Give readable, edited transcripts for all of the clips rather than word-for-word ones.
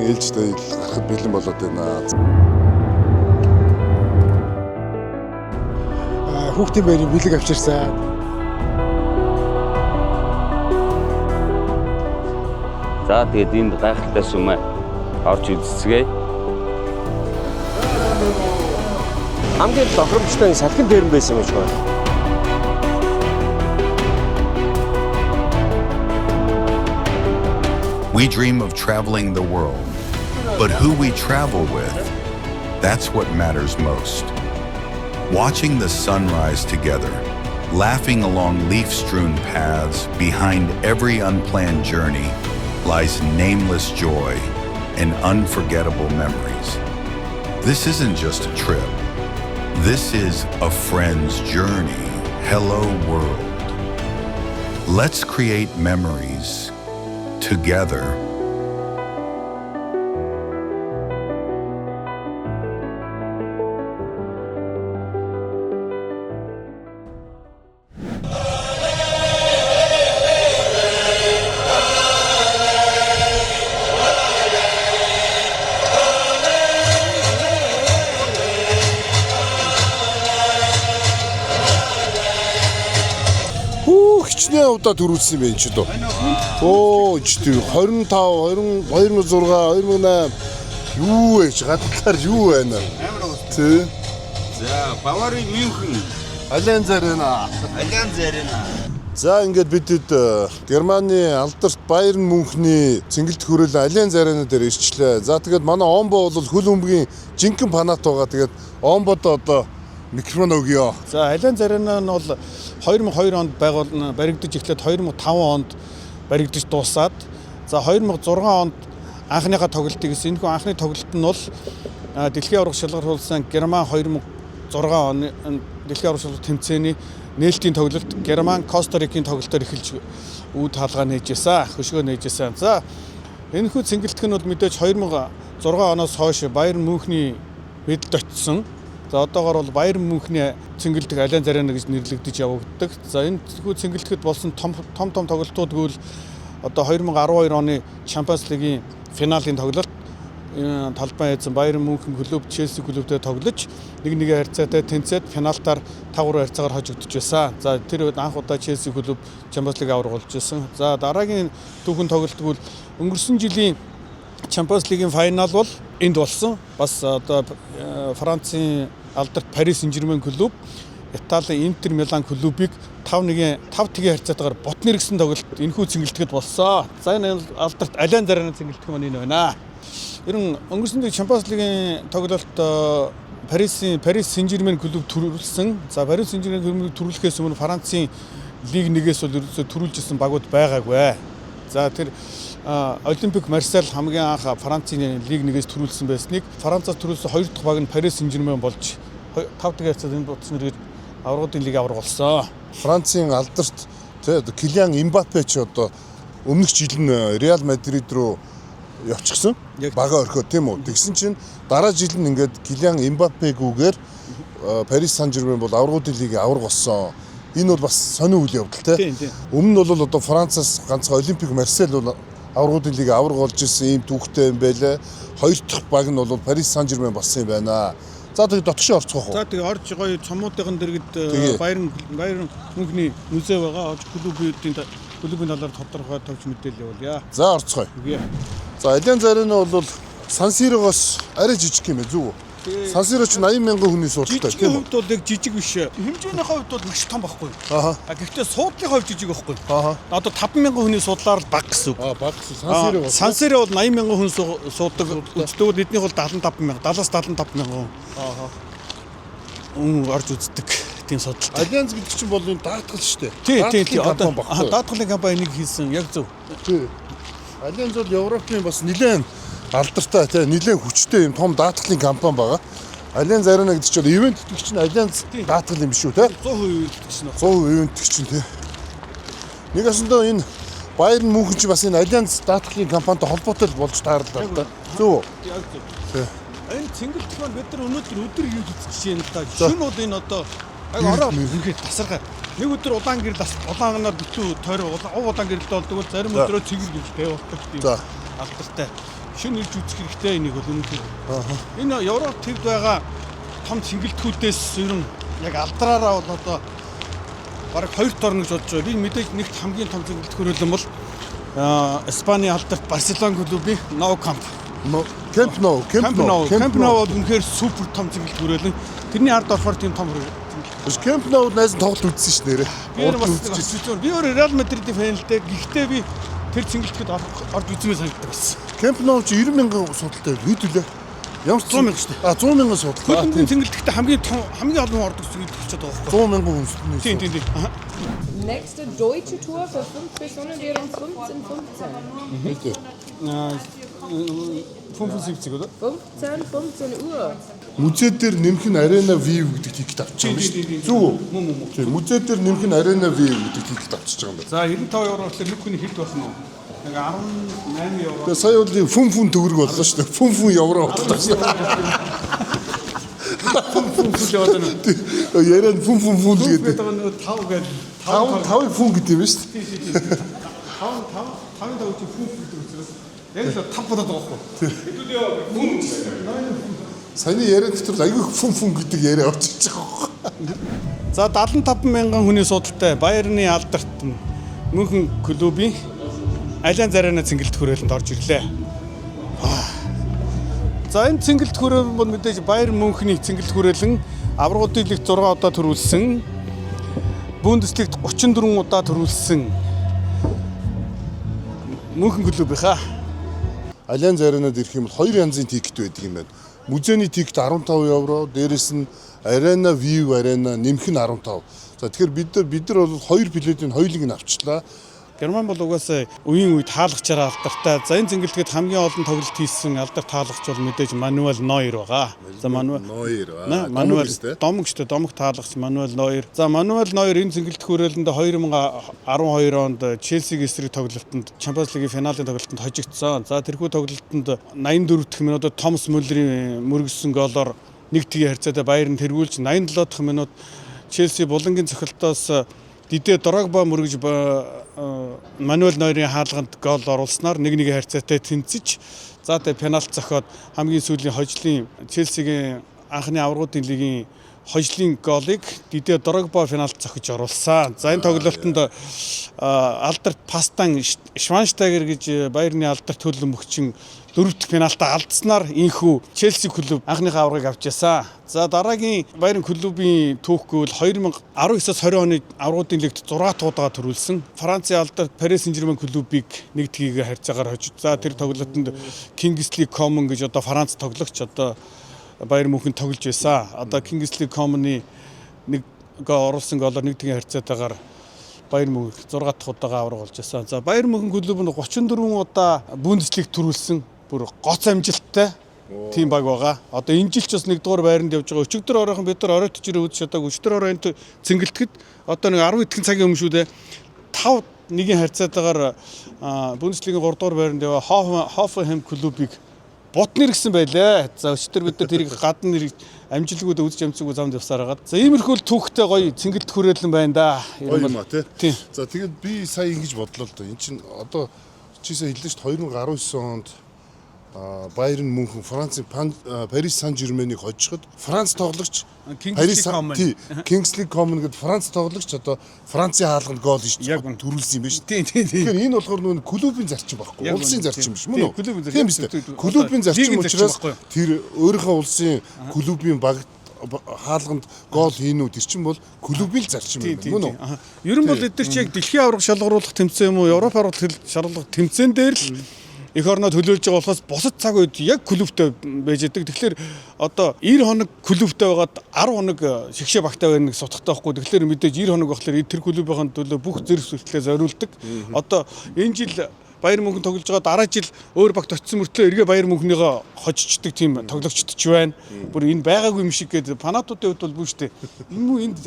дараагийн ээлжтэй гарахад бэлэн болоод байна. Хүүхдийн байрын бэлэг авчирсан. За тэгээд энд гайхалтай сүмээ орж үзцгээе. Хамгийн тохиромжтой салхин дээр нь байсан гэж байна. We dream of traveling the world, but who we travel with, that's what matters most. Watching the sunrise together, laughing along leaf-strewn paths, behind every unplanned journey lies nameless joy and unforgettable memories. This isn't just a trip. This is a friend's journey. Hello, world. Let's create memories together. Хүү хичнээн удаа төрүүлсэн юм бэ энэ ч дөө. Оо ч тий 25 20 2006 2008 юу вэ чи гадаалаар юу байна? Тий. За Баварын Мюнхен Алианз Арена. Альянз Арена. За ингээд бид Германы алдарт Байерн Мюнхний цэнгэлт хүрээлэн Альянз Арена дээр ирчлээ. За тэгээд манай Омбо бол хөл өмгийн жинхэнэ фанат байгаа. Тэгээд Омбод одоо микрофон өгье. За Альянз Арена нь бол 2002 онд байгуулна баригдаж эхлээд 2005 онд баригдаж дуусаад за 2006 онд анхныхаа тоглолтыг хийсэн. Энэхүү анхны тоглолт нь бол дэлхийн аварга шалгаруулсан Герман 2006 оны дэлхийн аварга шалгарх тэмцээний нээлтийн тоглолт Герман Коста Рикийн тоглолтоор эхэлж үүд хаалгаа нээж байсан. Хөшгөө нээж байсан. За энэхүү цэнгэлтг нь бол мэдээж 2006 оноос хойш Байерн Мюнхний мэдэлд очсон. За одоогор бол Байерн Мюнхний цэнгэлдэх Альянз Арена гэж нэрлэгдэж явагддаг. За энэ цэнгэлдэхэд болсон том том том тоглолтууд гэвэл одоо 2012 оны Champions League-ийн финалийн тоглолт талбай эзэн Байерн Мюнхен клуб Челси клубтэй тоглож нэг нэгэ харьцаатай тэнцээд финалтаар 5-3 харьцаагаар хожигдож байсан. За тэр үед анх удаа Челси клуб Champions League аварга болж байсан. За дараагийн түүхэн тоглолт гэвэл өнгөрсөн жилийн Champions League-ийн финал бол энд болсон. Бас одоо Францын алдарт Парис Сен-Жермен клуб Италийн Интер Милан клубыг 5-1-ийн 5-1-ийн харьцаатайгаар бот нэргсэн тоглолт энэхүү цэнгэлдэхэд болсон. За энэ алдарт Альянз Арена цэнгэлдэх маань энэ байна. Ер нь өнгөрсөн жил Champions League-ийн тоглолт Парисын Парис Сен-Жермен клуб төрүүлсэн. За Парис Сен-Жермен клубыг төрүүлэхээс өмнө Францын Лиг 1-ээс бол ерөөсөө төрүүлж исэн багууд байгаагүй. За тэр Олимпик Марсель хамгийн анх Францын Лиг 1-ээс төрүүлсэн байсныг Францаас төрүүлсэн хоёр дахь баг нь Парис Сен-Жермен болж 5 дахь харьцаад энэ утас нэргээд аваргуудын лиг аварга болсон. Францын алдарт тий Килиан Мбаппе ч одоо өмнөх жил нь Реал Мадрид руу явчихсан. Бага орхиод тийм үү. Тэгсэн чинь дараа жил нь ингээд Килиан Мбаппегүүгээр Парис Сан-Жермен бол аваргуудын лигийн аварга болсон. Энэ бол бас сонин үйл явдал тий. Өмнө нь бол одоо Францаас ганцхан Олимпик Марсель бол аваргуудын лигийн аварга болж исэн ийм түүхтэй юм байлээ. Хоёр дахь баг нь бол Парис Сан-Жермен болсон юм байна. За тэгээ дотгошоо орцгоох уу? За тэгээ орж гоё цомуудын дэргэд Байерн Мюнхний музей байгаа. Орж клубын талаар тодорхой товч мэдээлэл явуулъя. За орцгоё. За Альянз Арена бол Сан Сирогоос арай жижиг юм ээ зүг үү? Сан Сиро ч 80 мянган хүний суудалтай тийм үү? Хувьд бол яг жижиг биш. Хэмжээнийхээ хувьд бол маш том байхгүй. Аа. Гэхдээ суудлын хувьд жижиг байхгүй. Аа. Одоо 5 мянган хүний суудлаар л бага гэсэн үг. Аа, бага гэсэн. Сан Сиро бол Сан Сиро бол 80 мянган хүн суудаг. Өчтөөр эднийх бол 75 мянга, 70-аас 75 мянган. Аа. Хүн орж үздэг тийм судалтай. Альянз гэдэг чинь бол энэ даатгал шүү дээ. Тийм тийм. Одоо даатгалын компани энийг хийсэн яг зөв. Тийм. Альянз бол Европын бас нэлээд алдартай тийм нэлээд хүчтэй юм том даатгалын компани байгаа. Альянз Арена гэдэг чинь ивент тэтгэгч нь Альянз даатгал юм биш үү те? 100% ивент тэтгэгч нь. 100% ивент тэтгэгч нь те. Нэг асандаа энэ Байерн Мюнхен чи бас энэ Альянз даатгалын компанитай холбоотой л болж таарлаа л да. Зөв үү? Яг зөв. Энэ цэнгэлдэх маань бид нар өнөөдөр өдөр хийж үзчихэж байна л да. Шөнө бол энэ одоо яг ороо үнэхээр тасархай. Нэг өдөр улаан гэрэл улаанаар битүү тойроо ув улаан гэрэлтэй болдог бол зарим өдрөө цэгэр гэрэлтэй болдог тийм алдартай. Шин ирж үзэх хэрэгтэй энийг бол үнэхээр. Энэ Европ төвд байгаа том цэнгэлтгүүдээс ер нь яг алдраараа бол одоо бараг хоёр орно гэж бодож байгаа. Би мэдээж нэгт хамгийн том цэнгэлт хүрээлэн бол Испани алдарт Барселон клубын Nou Camp. Camp Nou, Camp Nou. Camp Nou бол үнэхээр супер том цэнгэлт хүрээлэн. Тэрний ард орохоор тийм том хүрээлэн. Camp Nou найз нь тоглолт үзсэн ш нэрээ. Би бас үзсэн. Би өөр Реал Мадридын фэн л дээ. Гэхдээ би тэр цэнгэлтэд орж үзмээр санагддаг байсан. Camp Nou чи 90 мянган судалтай хэд үлээ? Ямар ч 100 мянга шүү дээ. А 100 мянган судалтай. Хөлбөмбөгийн цэнгэлтэхдээ хамгийн том хамгийн олон хүн ордог цэнгэлт болчиход байгаа байхгүй. 100 мянган хүн. Тийм тийм тийм. Nächste deutsche Tour für fünf Personen wäre um 15.15. 75 үү? 15, 15 Uhr. Музей дээр нэмэх нь Arena View гэдэг ticket авчих юм шүү дээ. Зүг үү? Мөн мөн мөн. Тийм, музей дээр нэмэх нь Arena View гэдэг ticket авчиж байгаа юм байна. За 95 евро болохоор нэг хүний хэд байх нь вэ? Нэг 18 евро. Тэгээ сая бол фүн фүн төгрөг боллоо шүү дээ. Фүн фүн евро боллоо шүү дээ. Фүн фүн яваад байна. Яриа нь фүн фүн фүн Гэдэг гэдэг. байгаа нөгөө 5 гэдэг. 5 5 фүн гэдэг юм шүү дээ. 5 5 5 5 чи фүн гэдэг учраас яг л 5 болоод байгаа байхгүй. Хэдүүлээ фүн. Саяны яриа дотор л айгүй фүн фүн гэдэг яриа очиж байгаа байхгүй. За 75 мянган хүний судалтай Байерны алдарт Мюнхен клубын Алианз Арена цэнгэлт хүрээлэнд орж ирлээ. За энэ цэнгэлт хүрээлэн бол мэдээж Байерн Мюнхений цэнгэлт хүрээлэн аваргуудын лиг 6 удаа төрүүлсэн. Бундеслигт 34 удаа төрүүлсэн. Мюнхен клубийнхаа Алианз Аренад ирэх юм бол хоёр янзын ticket байдаг юм байна. Музейний ticket 15 евро, дээрэс нь Arena View Arena нэмэх нь 15. За тэгэхээр бид нар бол хоёр билетийн хоёулыг нь авчлаа. Герман бол угаасаа үеийн үед хаалгачаараа алдартай. За энэ цэнгэлтэд хамгийн олон тоглолт хийсэн алдарт хаалгач бол мэдээж Мануэл Нойер байгаа. За Мануэл Нойер. Мануэл Домог шүү дээ. Домог таалгач Мануэл Нойер. За Мануэл Нойер энэ цэнгэлт хүрээлэнд 2012 онд Челсигийн эсрэг тоглолтод Champions League-ийн финалийн тоглолтод хожигдсон. За тэрхүү тоглолтод 84 дахь минутад Томас Мюллерийн мөргөссөн голоор 1-1 харьцаатай Байерн тэргүүлж 87 дахь минут Челси булангийн цохилтоос Дидэ Дрогба мөргөж Мануэл Нойрын хаалганд гол оруулснаар 1-1 харьцаатай тэнцэж за тэгээ пенальт зохиод хамгийн сүүлийн хожлын Челсигийн анхны аваргуудын лигийн хожлын голыг Дидэ Дрогба пенальт зохиж оруулсан. За энэ тоглолтод алдарт Пастан Шванштайгер гэж Байерны алдарт төлөмөгчин дөрөв дэх пенальтаа алдснаар инхүү Челси клуб анхныхаа аваргыг авч ясан. За дараагийн Байерн клубын түүх гэвэл 2019-с 20 оны аваргуудын лигт 6 дахь удаага төрүүлсэн. Францын алдарт Парис Сен-Жермен клубыг нэг тгийгээ харьцаагаар хожиж. За тэр тоглолтод Кингсли Коман гэж одоо Франц тоглогч одоо Байерн Мюнхен тоглож байсан. Одоо Кингсли Команы нэг гол оруулсан голоор нэг тгийн харьцаатайгаар Баяр Мюнхен 6 дахь удаага аварга болж байсан. За Баяр Мюнхен клуб нь 34 удаа Бундеслиг төрүүлсэн. Бүр гоц амжилттай тийм баг байгаа. Одоо энэ жил ч бас 1-р байранд явж байгаа. Өчигдөр оройхон бид нар оройтж ирээ үзэж чадаагүй. Өчигдөр орой энэ цэнгэлтгэд одоо нэг 10 хэдхэн цагийн өмнө шүү дээ. 5 нэгийн харьцаатайгаар Бундеслигийн 3 дугаар байранд яваа Хофенхайм клубыг бутнэр гэсэн байлээ. За өчигдөр бид нар тэрийг гадна нэр амжилтгүйд үзэж амжсангүй замд явсаар хагаад. За иймэрхүү л түүхтэй гоё цэнгэлт хүрээлэн байна да. Гоё юм а тий. Тийм. За тэгээд би сая ингэж бодлоо л доо. Эн чинь одоо чи сая хэллээ шүү дээ 2019 онд Байерн Мюнхен Францын Парис Сан-Жерменийг хожиход Франц тоглогч Кингсли Коман. Тий, Кингсли Коман гэдэг Франц тоглогч одоо Францын хаалганд гол хийж Яг үнэ. төрүүлсэн юм байна шүү. Тийм тийм тийм. Тэгэхээр энэ болохоор нөгөө клубын зарчим байхгүй, Яг улсын үнэ, зарчим тийм. биш мөн үү? Тийм, клубын зарчим. Тийм биз дээ. Клубын зарчим Лигийн зарчим учраас байхгүй юу? тэр өөрийнхөө улсын клубын багт хаалганд гол хийнүү тэр чинь бол клубын л зарчим юм байна мөн үү? Аха. Ер нь бол эдгээр чи яг дэлхийн аварга шалгаруулах тэмцээн юм уу, Европ аварга шалгаруулах тэмцээн дээр л эх орноо төлөөлж байгаа болохоос бусад цаг үед яг клубтэй байж идэг. Тэгэхээр одоо 90 хоног клубтэй байгаад 10 хоног шигшээ багтай байна гэсэн утгатай байхгүй. Тэгэхээр мэдээж 90 хоног болохоор тэр клубийн төлөө бүх зэрэг сүртлээ зориулдаг. Одоо энэ жил Баяр Мөнхөн тоглож байгаа дараа жил өөр багт очисон мөртлөө эргээ Баяр Мөнхнийгөө хожичдөг тийм тоглогчд ч байна. Бүр энэ байгаагүй юм шиг гээд фанатуудын хувьд бол бүр штэ. Энэ мүү энд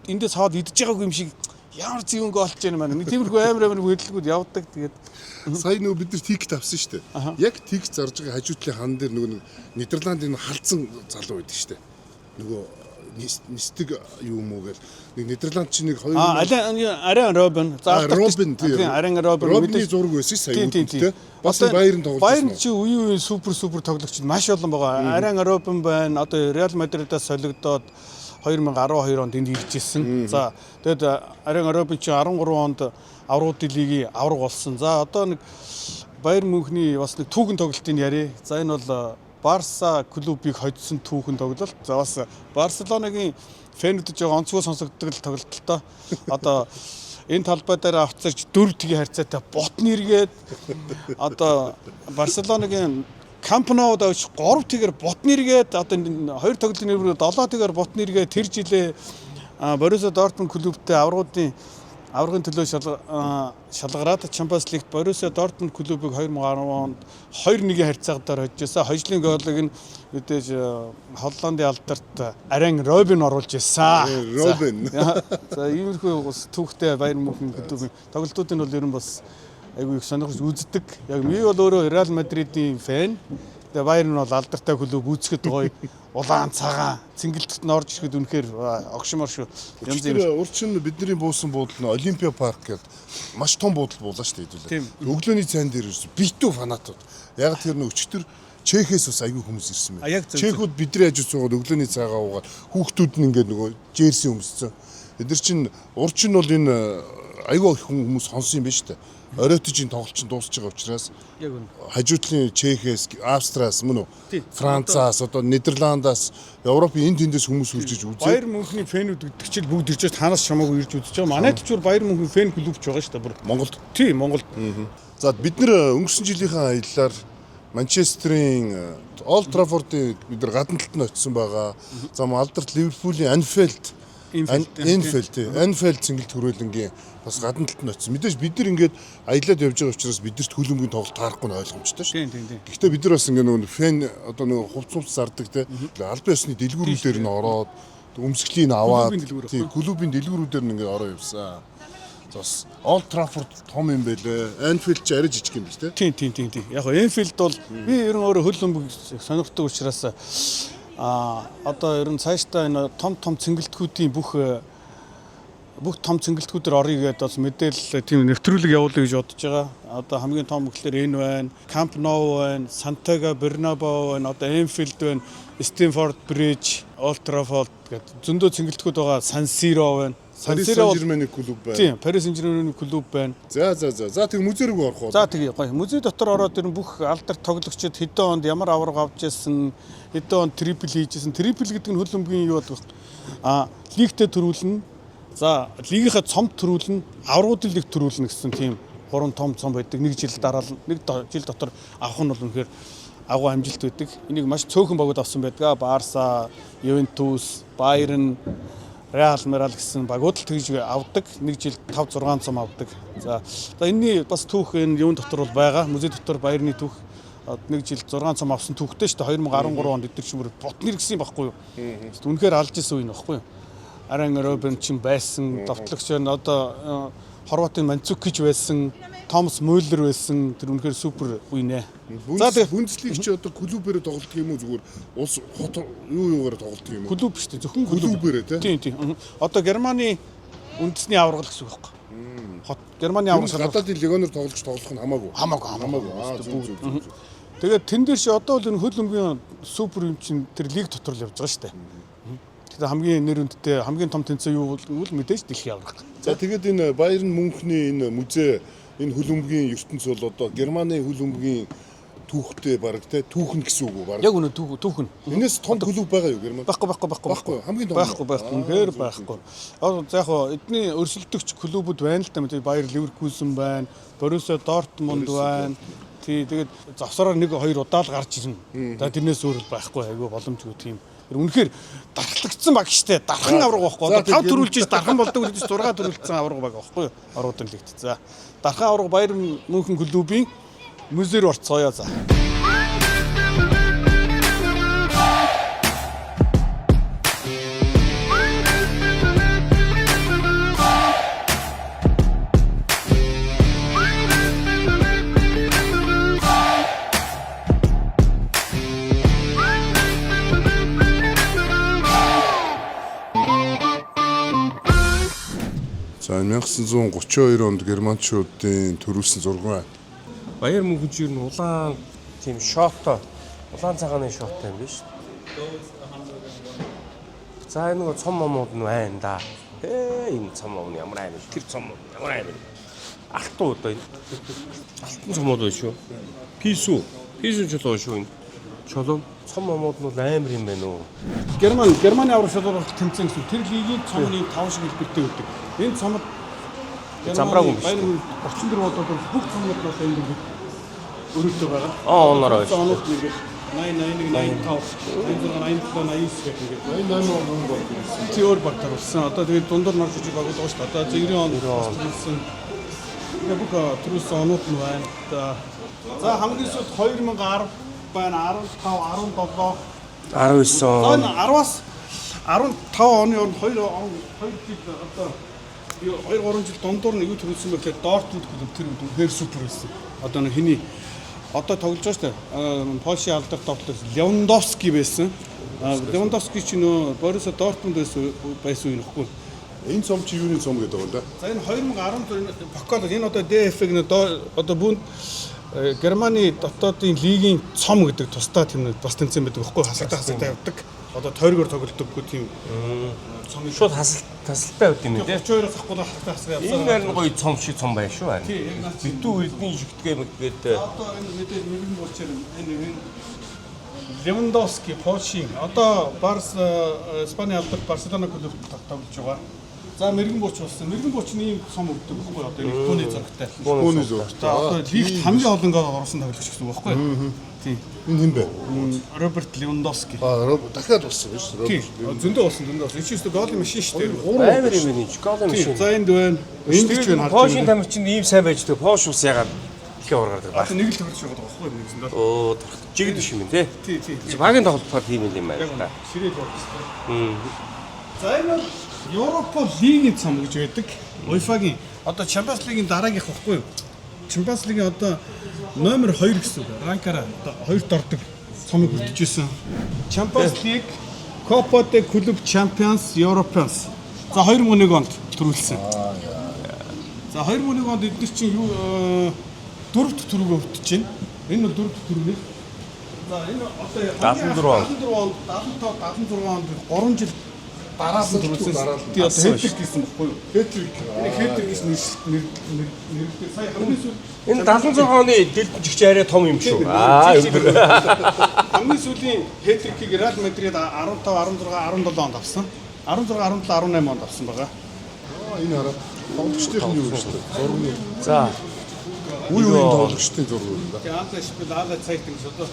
эндээс хаваад идэж байгаагүй юм шиг ямар зэвэн гоолч яана маань. Нэг тиймэрхүү амар амар хөдөлгүүд явдаг. Тэгээд Сая нөгөө бид нар ticket авсан шүү дээ. Яг ticket зарж байгаа хажуу талын хан дээр нөгөө нэг Нидерландын халдсан залуу байдаг шүү дээ. Нөгөө нисдэг юм уу гэл нэг Нидерланд чинь нэг хоёр А арай Робин. За Робин, тийм, Арен Робин. Робины зураг байсан сая үүдэнтэй. Бас Баярн тоглож байсан. Баярн чи үеийн үеийн супер супер тоглогч маш олон байгаа. Арен Робин байна. Одоо Реал Мадридаас солигдоод 2012 онд энд ирж исэн. За, тэгэд Арен Робин чи 13 онд аврагын лигийн авраг болсон. За, одоо нэг Баярн Мюнхний бас нэг түүхэн тоглолтыг ярив. За, энэ бол Барса клубыг хоцсон түүхэн тоглолт. За, бас Барселонагийн fan үүд жоо онцгой сонсогддог л тоглолт л доо. Одоо энэ талбай дээр авцарч 4-1 харьцаатай ботны эргээд, одоо Барселонагийн Камп Ноуд авч 3-1-ээр ботны эргээд, одоо хоёр тоглолтын нэрвэр 7-1-ээр ботны эргээд, тэр жилээ Боруссия Дортмунд клубтэй аваргын төлөө шалгараад Champions League-т Боруссия Дортмунд клубыг 2010 онд 2-1-ийн харьцаагаар хожиж байсан. Хожлын гоолыг нь мэдээж Холландын алдарт Арен Робин оруулж ирсэн. Робин. За, иймэрхүү бас түүхтэй Баярн Мюнхен клубын тоглолтуудыг бол ер нь бас айгүй их сонирхож үздэг. Яг би бол өөрөө Реал Мадридын fan. Тэгээ Баярн нь бол алдартай клуб, үзэхэд гоё. Улаан цагаан цэнгэлдэхт нь орж ирэхэд үнэхээр огшмор шүү. Янз бүр урчин бидний буусан буудлын нь Олимпиа парк гэдэг маш том буудал буулаа шүү дээ хэдүүлээ. Өглөөний цайн дээр ирсэн битүү фанатууд. Яг тэр нэг өчтөр Чехээс бас айгүй хүмүүс ирсэн А, яг байна. зөв, Чехүүд бидний хажууд суугаад өглөөний цайгаа уугаад, хүүхдүүд нь ингээд нөгөө jersey өмссөн. Эд нар чинь урчин бол энэ айгүй их хүмүүс сонсон юм байна шүү дээ. Оройтож энэ тоглолт чинь дуусч байгаа учраас Яг үнэ. хажуудлын Чехээс, Австриас мөн үү? Тийм. Францаас, одоо Нидерландаас, Европын энэ тэндээс хүмүүс үржиж үзээд Баяр Мюнхний fan үүд гэдэг чинь бүгд ирж байгаа, танаас чамаагүй ирж үзэж байгаа. Манайд ч бүр Баяр Мюнхен fan клуб ч байгаа шүү дээ бүр. Монголд. Тийм, Монголд. За, бид нэр өнгөрсөн жилийнхээ аяллаар Манчестерийн Олд Траффордын бид нар гадна талд нь очисон байгаа. За, мөн алдарт Ливерпулийн Анфилд Энфилд. Анфилд цэнгэлт хүрээлэнгийн бас гадна талд нь очисон. Мэдээж бид нар ингээд аялаад явж байгаа учраас бидэрт хөлбөмбөгийн тоглолт таарахгүй нь ойлгомжтой шүү. Тийм. Гэхдээ бид нар бас ингээд нөгөө fan одоо нөгөө хувц хувц зардаг те албан ёсны дэлгүүрүүдээр нь ороод өмсгөлийн аваад, Клубын дэлгүүр. тий, клубын дэлгүүрүүдээр нь ингээд ороо явсан. За, бас Олд Траффорд том юм байлээ. Анфилд ч арай жижиг юм биш те. Тийм. Яг нь Энфилд бол би ер нь өөрөө хөл бөмбөг сонирхдаг учраас одоо ер нь цаашдаа энэ том том цэнгэлтгүүдийн бүх том цэнгэлтгүүдээр орё гэдээ бас мэдээлэл, тийм нэвтрүүлэг явуулъя гэж бодож байгаа. Одоо хамгийн том гэхлээр энэ байна, Camp Nou байна, Santiago Bernabéu байна, одоо Anfield байна, Stamford Bridge, Old Trafford гэдэг зөндөө цэнгэлтгүүд байгаа. San Siro байна. San Paris Siro бол Saint-Germain-ийн клуб байна. Тийм, Paris Saint-Germain-ийн клуб байна. За. За, тэг музей рүү орох уу? За, тэгээ гоё. Музей дотор ороод ер нь бүх алдарт тоглогчид хэдэн онд ямар аварга авч яасан, хэдэн онд treble хийжсэн. Treble гэдэг нь хөл бөмбөгийн юу болох лигтээ төрүүлнэ. За, лигийнхаа цомд төрүүлнэ, аваргуудын лиг төрүүлнэ гэсэн тийм гурван том цом байдаг. Нэг жил дараал нэг жил дотор авах нь бол үнэхээр агуу амжилт байдаг. Энийг маш цөөхөн багууд авсан байдаг. Барса, Ювентус, Байерн, Реал Мерал гэсэн багууд л тэгж авдаг. Нэг жил 5 6 цом авдаг. За, энэний бас түүх энэ юун дотор бол байгаа. Музей дотор Байерны түүх, нэг жил 6 цом авсан түүхтэй шүү дээ. 2013 онд эдгээр чинь бүр ботнэр гэсэн юм баггүй юу? Үнэхээр алж исэн үе нөхгүй юу? Арен Робин чинь байсан, довтлогч байна. Одоо Хорватын Манцукич байсан, Томас Мюллер байсан. Тэр үнэхээр супер үе нэ. За, тэгээ Бундеслиг чи одоо клубээрээ тоглолтго юм уу, зүгээр улс хот юу юугаар тоглолтго юм уу? Клуб шүү дээ. Зөвхөн клуб. Клубээрээ тий. Тийм. Одоо Германы үндэсний аварга л гэсэн үг байхгүй. Хот Германы аварга шалгарх. Гадаадын легионер тоглогч тоглох нь хамаагүй. Хамаагүй, хамаагүй. Аа, зөв зөв зөв. зөв. Тэгээд тэн дээр чи одоо бол энэ хөл бөмбөгийн супер юм чин тэр лиг дотор л явж байгаа шүү дээ. Тэгэхээр хамгийн нэр хүндтэй, хамгийн том тэнцээ юу бол мэдээж дэлхийн аварга. За, тэгээд энэ Байерн Мюнхний энэ музей, энэ хөл бөмбөгийн ертөнц бол одоо Германы хөл бөмбөгийн түүхтэй баг те түүхэн гэсэн үг үү баг. Яг үнэ, түүх түүхэн. Энэс том клуб байгаа юу Герман? Байхгүй, байхгүй, байхгүй. Байхгүй, хамгийн том. Байхгүй, байхгүй. Үнэхээр байхгүй. Одоо за яг хоо эдний өрсөлдөгч клубүүд байна л та, мэдээ Байер Ливеркузен байна, Боруссия Дортмунд байна. Тий, тэгээд завсараар нэг хоёр удаа л гарч ирнэ. За, тэрнээс өөр л байхгүй, айгүй боломжгүй тийм. Тэр үнэхээр дархлагдсан баг штэ. Дархан аварга байхгүй. Одоо 5 төрүүлж иж дархан болдог гэж 6 төрүүлсэн аварга баг байхгүй юу? Аваргуудын лигт. За. Дархан аварга Баяр Мюнхен клубын музей рүү орцгоё за. За 1932 онд германчуудын төрүүлсэн зураг байна. Баяр мөнхөн чи ер нь улаан тийм шоттой улаан цагааны шоттой юм биш. За энэ нөгөө цом момууд нь байна да. Ээ энэ цом мом нь ямар аим бэ? Тэр цом мом ямар аим бэ? Алтан одоо энэ. Алтан цомууд байна шүү. Писүү. Писүү чулуу шүү энэ. Чулуу цом момууд нь бол амар юм байна уу? Германы аврах шалралт тэмцээн гэсэн. Тэр лигийн цомны 5 шиг хэлбэртэй өгдөг. Энэ цомод Замбраагүй юм биш. Баяр 34 болоод бүх цомнууд бол энэ дөрөв өрөөтэй байгаа. Аа оноор байна. Оноод нэг 80 81 85 86 87 89 гэх ингээд 88 он хүн бол ирсэн. Тий өөр багтар болсон. Одоо тэгээд дундуур нар жижиг багууд байгаа шүү дээ. Одоо 90 он төрүүлсэн. Тэгээ бүх төрүүлсэн онууд нь байна. За хамгийн сүүлд 2010 байна, 15, 17. 19 За он. энэ 10-аас 15 оны оронд 2 он 2 жил одоо 2 3 жил дундуур нь юу төрүүлсэн бэ гэхээр Дортмунд клуб тэр үед үнэхээр супер байсан. Одоо нэг хиний одоо тоглож байгаа шүү дээ. Польшийн алдарт тоглолт Левандовски байсан. Левандовски чи нөө Боруссия Дортмунд байсан үе нөхгүй. Энэ цом чи юуны цом гэдэг вэ? За энэ 2014 Покол энэ одоо DFB нэ одоо бүнд Германы дотоодын лигийн цом гэдэг тусдаа тийм бас тэмцээн байдаг байхгүй хасагдаа хасагдаа явдаг. Одоо тойргоор тоглодоггүй тийм цомыг Шууд хасалтай байд юм тий. 32-оос ахгүй хасагдаа хасгаа явсан. Энэ харин гоё цом шиг цом байна шүү. Тий, яг наад чинь. Битүү эрдний шигтгээ мэгдгээд Одоо энэ мэдээж мөргөн буучаар энэ Левандовски Польшийн одоо Барс Испани алдарт Барселона клубт тоглож байгаа. За мэрэгэн бууч болсон. Мэрэгэн бууч нь ийм цом өгдөг байхгүй одоо энэ Японы зурагтай. Японы зурагтай. За одоо лигт хамгийн олон гол оруулсан тоглогч гэсэн үг байхгүй юу? Тийм. Энэ хэн бэ? Роберт Левандовски. Аа, дахиад болсон биш үү? Тийм. Зөндөө болсон, зөндөө болсон. Энэ чинь өстө голын машин шүү дээ. амар юм байна энэ. Голын Тийм. машин. За энд байна. Энд ч байна харж Польшийн байна. тамирчин ийм сайн байж тэг Пош ус ягаад дэлхийн аварга гардаг Одоо нэг л тоглож байгаа байхгүй юу нэгсэндээ. Оо жигд биш юм тий. Тий, тий. Чи багийн тоглолтоор тийм юм байна Яг л да. ширээл болсон. За энэ бол Европа лигийн цом гэж байдаг. UEFA-гийн одоо Champions League-ийн дараагийнх байхгүй юу? Champions League-ийн одоо номер 2 гэсэн үг. Ранкаараа одоо хоёрт ордог цомыг хүртэж исэн. Champions League, Copa de Club Champions Europeans. За 2001 онд төрүүлсэн. За 2001 онд эдгээр чинь юу дөрөв дэх төрөөгөө өвтөж байна. Энэ бол дөрөв дэх төрөг. За энэ одоо 74 он. 74 онд 75 76 онд 3 жил дараалан төрүүлсэн. Дараалан. Тий одоо хэтрик гэсэн баггүй юу? Хэтрик. Энэ хэтрик гэж нэр нэр нэртэй сая хамгийн сүүл Энэ 76 оны дэлбэн жигч арай том юм шүү. Аа өндөр. Хамгийн сүүлийн хэтрикийг Реал Мадрид 15 16 17 онд авсан. 16 17 18 онд авсан байгаа. Аа, энэ хараа. Тоглогчдын нь юу шүү дээ? Зургийн. За Үе үеийн тоглогчдын зураг юм да. Тэгээ Ала Шпил, Ала Цайтан гэж одоо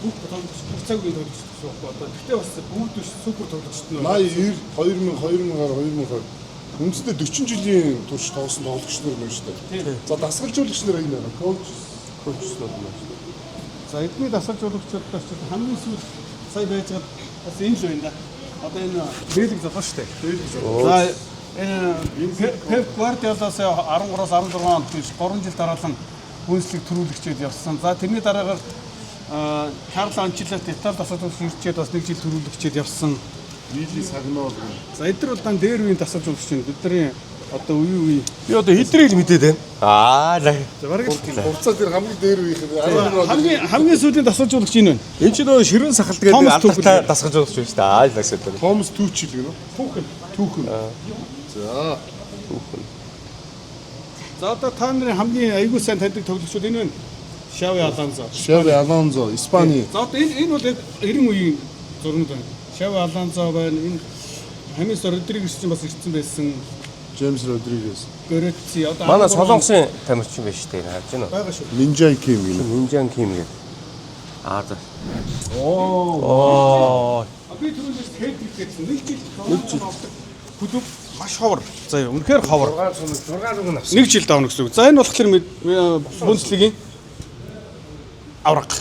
бүх тоглогч бүх цаг үеийн тоглогч гэсэн үг байхгүй одоо. Гэхдээ бас бүгд биш супер тоглогчд нь 80 90 2000 2000 2020. Үндсэндээ 40 жилийн турш тоглосон тоглогч нар байна шүү дээ. За дасгалжуулагч нар энэ байна. Коуч. коучнууд нь. За эдний дасгалжуулагчдаас ч хамгийн сүүл сая байж байгаа бас энэ л байна да. Одоо энэ Бэлэг залуу шүү дээ. Бэлэг залуу. За энэ Пеп Гвардиолаас 13-аас 16 онд биш 3 жил дараалан Бундслиг төрүүлэгчээд явсан. За тэрний дараагаар Карло Анчелоти Итали дасгалжуулагч ирчээд бас нэг жил төрүүлэгчээд явсан. Нийлий сагноо. За эдгээр бол дан дээр үеийн дасгалжуулагч байна. Бидний одоо үе үе. Би одоо хэдрийг л мэдээд байна. Аа За бараг л Хувцас тэр хамгийн дээр үеийнх нь 12 он. хамгийн сүүлийн дасгалжуулагч энэ байна. Энэ чинь нөгөө ширүүн сахалт гэдэг Томас алдартай Түүхэл. дасгалжуулагч байна шүү дээ. Аа л асуудал. Томас Түүчил гэнэ үү? Түүхэн. Түүхэн. За. За одоо та нарын хамгийн аягүй сайн таньдаг тоглогчдод энэ байна. Шави Алонсо. Шави Алонзо, Испани. За одоо энэ бол яг 90 үеийн зургууд байна. Шави Алонсо байна. Энэ Хамис Родригес ч бас ирсэн байсан. Джеймс Родригес, Гореци одоо Манай Солонгосын тамирчин байна шүү дээ. Харж байна уу? байгаа шүү. Минжай Ким гэнэ. Минжан Ким гэдэг. Аа за. Оо. Би түрүүнээс хэтрик гэсэн нэг жил нэг жил авдаг клуб маш ховор. За яа, үнэхээр ховор. 6 6 зүг нь авсан. Нэг жил давна гэсэн үг. За энэ болохоор Бундслигийн авраг.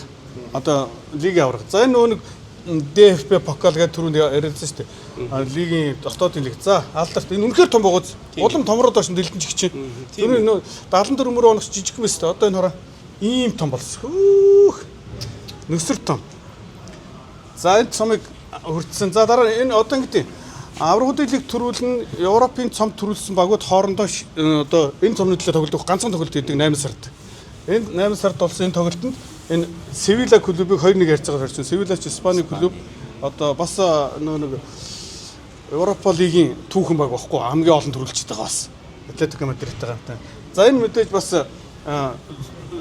Одоо лигийн авраг. За энэ нөгөө нэг DFB Pokal гэдэг түрүүнд ярилцсан шүү дээ. Лигийн дотоодын лиг. За алдарт энэ үнэхээр том богоц. Улам томроод очно дэлгэн чигч. Түрүү нөө 74 мөрөө оноч жижиг мэт дээ. Одоо энэ хороо ийм том болсон. Хөөх. Нөсөр том. За энэ цомыг хүртсэн. За дараа энэ одоо ингэдэй. Аваргуудын лиг төрүүлнэ, Европын цом төрүүлсэн багууд хоорондоо одоо энэ цомны төлөө тоглодог ганцхан тоглолт хийдэг 8 сард. Энэ 8 сард болсон энэ тоглолтод энэ Севилла клубыг 2-1 харьцаагаар хорьсон. Севилла ч Испани клуб одоо бас нөө нэг Европа лигийн түүхэн баг байхгүй хамгийн олон төрүүлчихэд байгаа бас. Атлетико Мадридтай хамтаа. За энэ мэдээж бас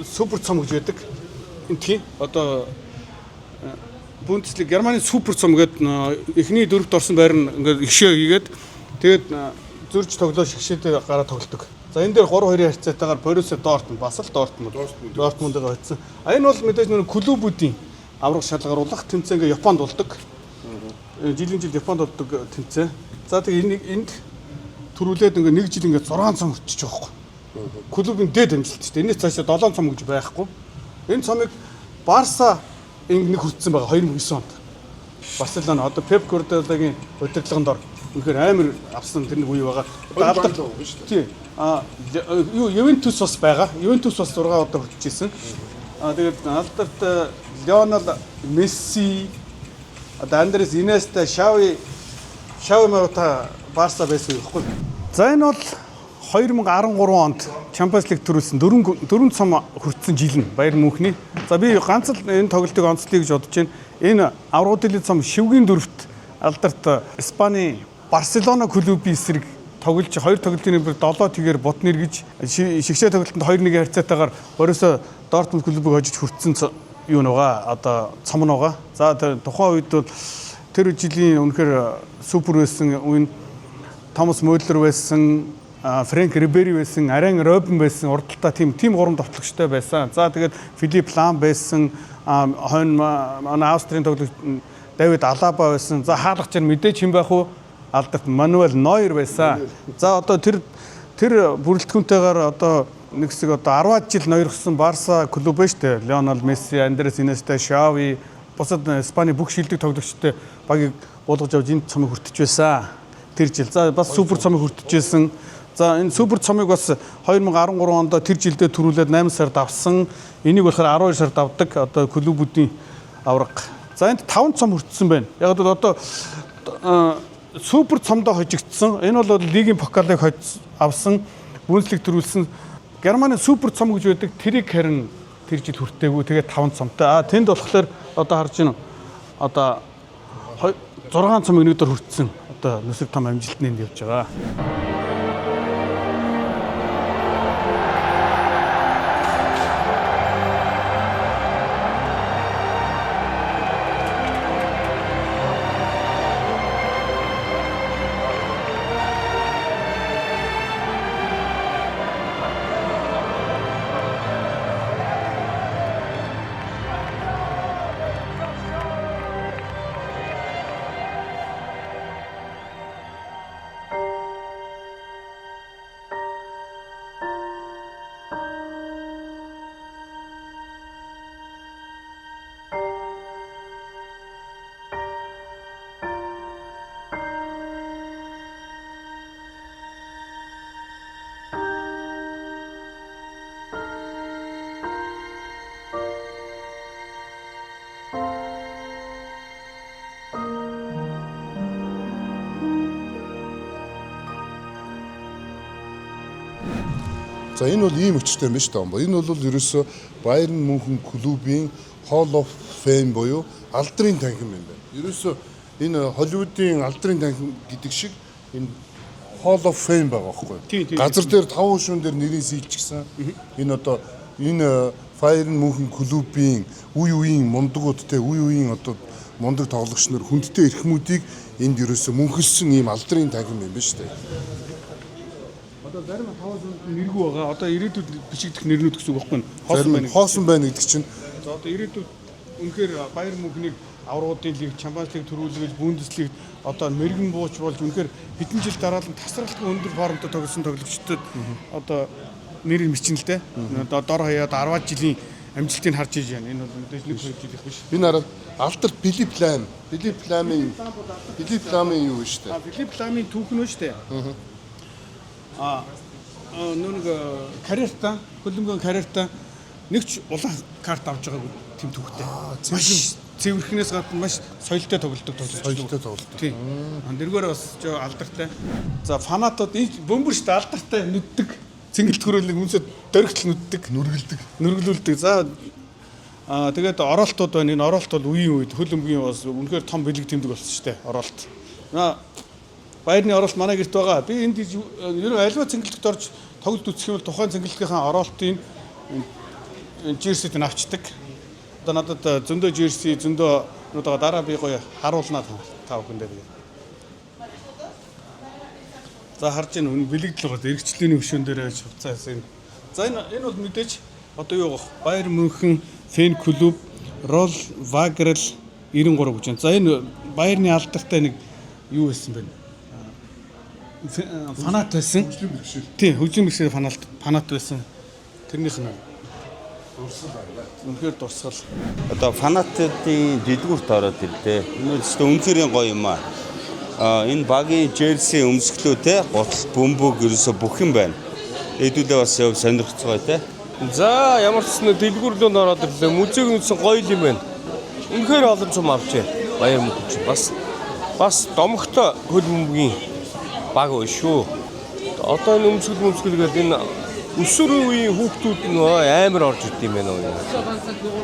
супер цом гэж байдаг. Энэ тийм одоо Бундслиг Германы супер цом гэдэг эхний дөрөвт орсон байр нь ингээд ишээ хийгээд тэгээд зөрж тоглоо шигшээдээ гараа тоглодог. За энэ дээр 3-2-ын харьцаатайгаар Боруссия Дортмунд бас л Дортмунд Дортмундыг хоцсон. А энэ бол мэдээж нэг клубүүдийн авраг шалгаруулах тэмцээн ингээ Японд болдог. Жилийн жил Японд болдог тэмцээн. За тэгээ энийг энд төрүүлээд ингээ нэг жил ингээ 6 цом өрчиж байгаа байхгүй. Клубын дээд амжилт шүү дээ. Энэс цаашаа 7 цом гэж байхгүй. Энэ цомыг Барса ингэ нэг хүртсэн байгаа 2009 онд. Барселона одоо Пеп Гвардиолагийн удирдлаганд ор. Үнэхээр амар авсан тэр нэг үе байгаа. Одоо алдар тий. А юу Ювентус бас байгаа. Ювентус бас 6 удаа хүртэж исэн. А тэгээд алдарт Лионел Месси, одоо Андрес Инеста, Шави Марута Барса байсан юм байхгүй. За энэ бол 2013 онд Champions League төрүүлсэн дөрвөн цом хүртсэн жил нь Баяр Мюнхний. За би ганц л энэ тоглолтыг онцлоё гэж бодож байна. Энэ аврагын цом шивгийн дөрөвт алдарт Испани Барселона клубын эсрэг тоглож хоёр тоглолтын нэмэр 7 тэгээр бут нэргэж шигшээ тоглолтод 2-1 харьцаатайгаар Боруссия Дортмунд клубыг хожиж хүртсэн юу нэгаа одоо цом нэгаа. За тухайн үед бол тэр жилийн үнэхээр супер байсан үе Томас Мюллер байсан, Фрэнк Рибери байсан, Арен Робин байсан, урдталтаа тийм гурван довтлогчтой байсан. За тэгээд Филип Лам байсан, хойно манай Австрийн тоглогч Давид Алаба байсан. За хаалгач нь мэдээж хэн байх вэ? Алдарт Мануэль Нойер байсан. За одоо тэр бүрэлдэхүүнтэйгээр одоо нэг хэсэг одоо 10 жил ноёрхсон Барса клуб ээ штэ. Лионел Месси, Андрес Инеста, Шави бусад Испани бүх шилдэг тоглогчтой багийг буулгаж авч энэ цомыг хүртэж байсан. Тэр жил. За бас супер цомыг хүртэж байсан. За энэ супер цомыг бас 2013 онд тэр жилдээ төрүүлээд 8 сард авсан. Энийг болохоор 12 сард авдаг. Одоо клубүүдийн авраг. За энд 5 цом хүртсэн байна. Яг бол одоо супер цомдоо хожигдсон. Энэ бол лигийн покалыг авсан, Бундслиг төрүүлсэн. Германы супер цом гэж байдаг. Тэрийг харин тэр жил хүртээгүй. Тэгээд 5 цомтой. А тэнд болохоор одоо харж байна. Одоо 6 цом өнөөдөр хүртсэн. Одоо нүсэг том амжилт нь энд явж байгаа. За энэ бол ийм өчтэй юм биш үү? Энэ бол ерөөсөө Bayern Мюнхен клубын Hall of Fame буюу алдрын танхим юм байна. Ерөөсөө энэ Холливуудын алдрын танхим гэдэг шиг энэ Hall of Fame байгаа байхгүй. Газар дээр 5 шүүн дээр нэрийн сийлчихсэн. Энэ одоо энэ Bayern Мюнхен клубын үе үеийн мундагуд те үе үеийн одоо мундаг тоглогч нар хүндтэй эрхмүүдийг энд ерөөсөө мөнхөлсөн ийм алдрын танхим юм биш үү? Одоо зарим 5 шүүнд нэргүй байгаа. Одоо ирээдүйд бичигдэх нэрнүүд гэсэн үг байхгүй юу? Хоосон байна. Хоосон байна гэдэг чинь За одоо ирээдүйд үнэхээр Баяр Мюнхнийг аврагуудын лиг, Champions League төрүүлгэж, Бундеслиг одоо мэрэгэн бууч болж үнэхээр хэдэн жил дараалан тасралтгүй өндөр формтой тоглосон тоглогчдод одоо нэрийг бичнэ л дээ. Одоо дор хаяад 10 жилийн амжилтыг харж иж байна. Энэ бол мэдээж нэг хоёр жилийнх биш. Энэ араа алдар Филип Лам, Филип Ламын юу шүү дээ. Филип Ламын түүх нь шүү дээ. Нөө нэг карьертаа, хөлбөмбөгийн карьертаа нэг ч улаан карт авч байгаагүй тийм түүхтэй. Маш Цэвэрхнээс гадна маш соёлтой тоглодог тоглогч. Соёлтой тоглодог. Тийм. Тэргээр бас жоо алдартай. За фанатууд энэ бөмбөр шүү дээ алдартай нүддэг. Цэнгэлт хөрөөлөг үнсэд дөрөгтөл нүддэг. Нүргэлдэг. Нүргэлүүлдэг. За тэгээд оролтууд байна. Энэ оролт бол үеийн үед хөл өмгийн бас үнэхээр том бэлэг тэмдэг болсон шүү дээ. Оролт. Наа Баярны оролт манай гэрт байгаа. Би энд ер нь аливаа цэнгэлтэд орж тоглолт үзэх юм бол тухайн цэнгэлтийнхаа оролтын jersey-д нь авчдаг. Одоо надад зөндөө jersey зөндөө нүд байгаа. Дараа би гоё харуулнаа та бүхэндээ тэгээд. За харж ийн үн бэлэгдэл байгаа. Эргэжлэний хөшөөн дээр байж хувцас энэ. За энэ бол мэдээж одоо юу гох Баяр Мюнхен фэн клуб Рол Вагрел 93 гэж байна. За энэ Баярны алдартай нэг юу байсан бэ? Фанат байсан. Тийм, хөгжим бэрхшээл фанат байсан. Тэрнийх нь дурсгал. Үнэхээр дурсгал. Одоо фанатуудын дэлгүүрт ороод ирлээ. Энэ бол өстө үнэхээр гоё юм аа. Энэ багийн jersey өмсгөлөө те гутал бөмбөг ерөөсө бүх юм байна. Хэдүүлээ бас яв сонирхцгоё те. За ямар ч зүйл дэлгүүр лөө ороод ирлээ. Музейг нүдсэн гоё юм байна. Үнэхээр олон цум авчээ. Баяр мөнх чинь бас домогтой хөл бөмбөгийн баг байна шүү. Одоо энэ өмсгөл гэдэг энэ өсвөр үеийн хүүхдүүд нь амар орж ирд юм байна уу?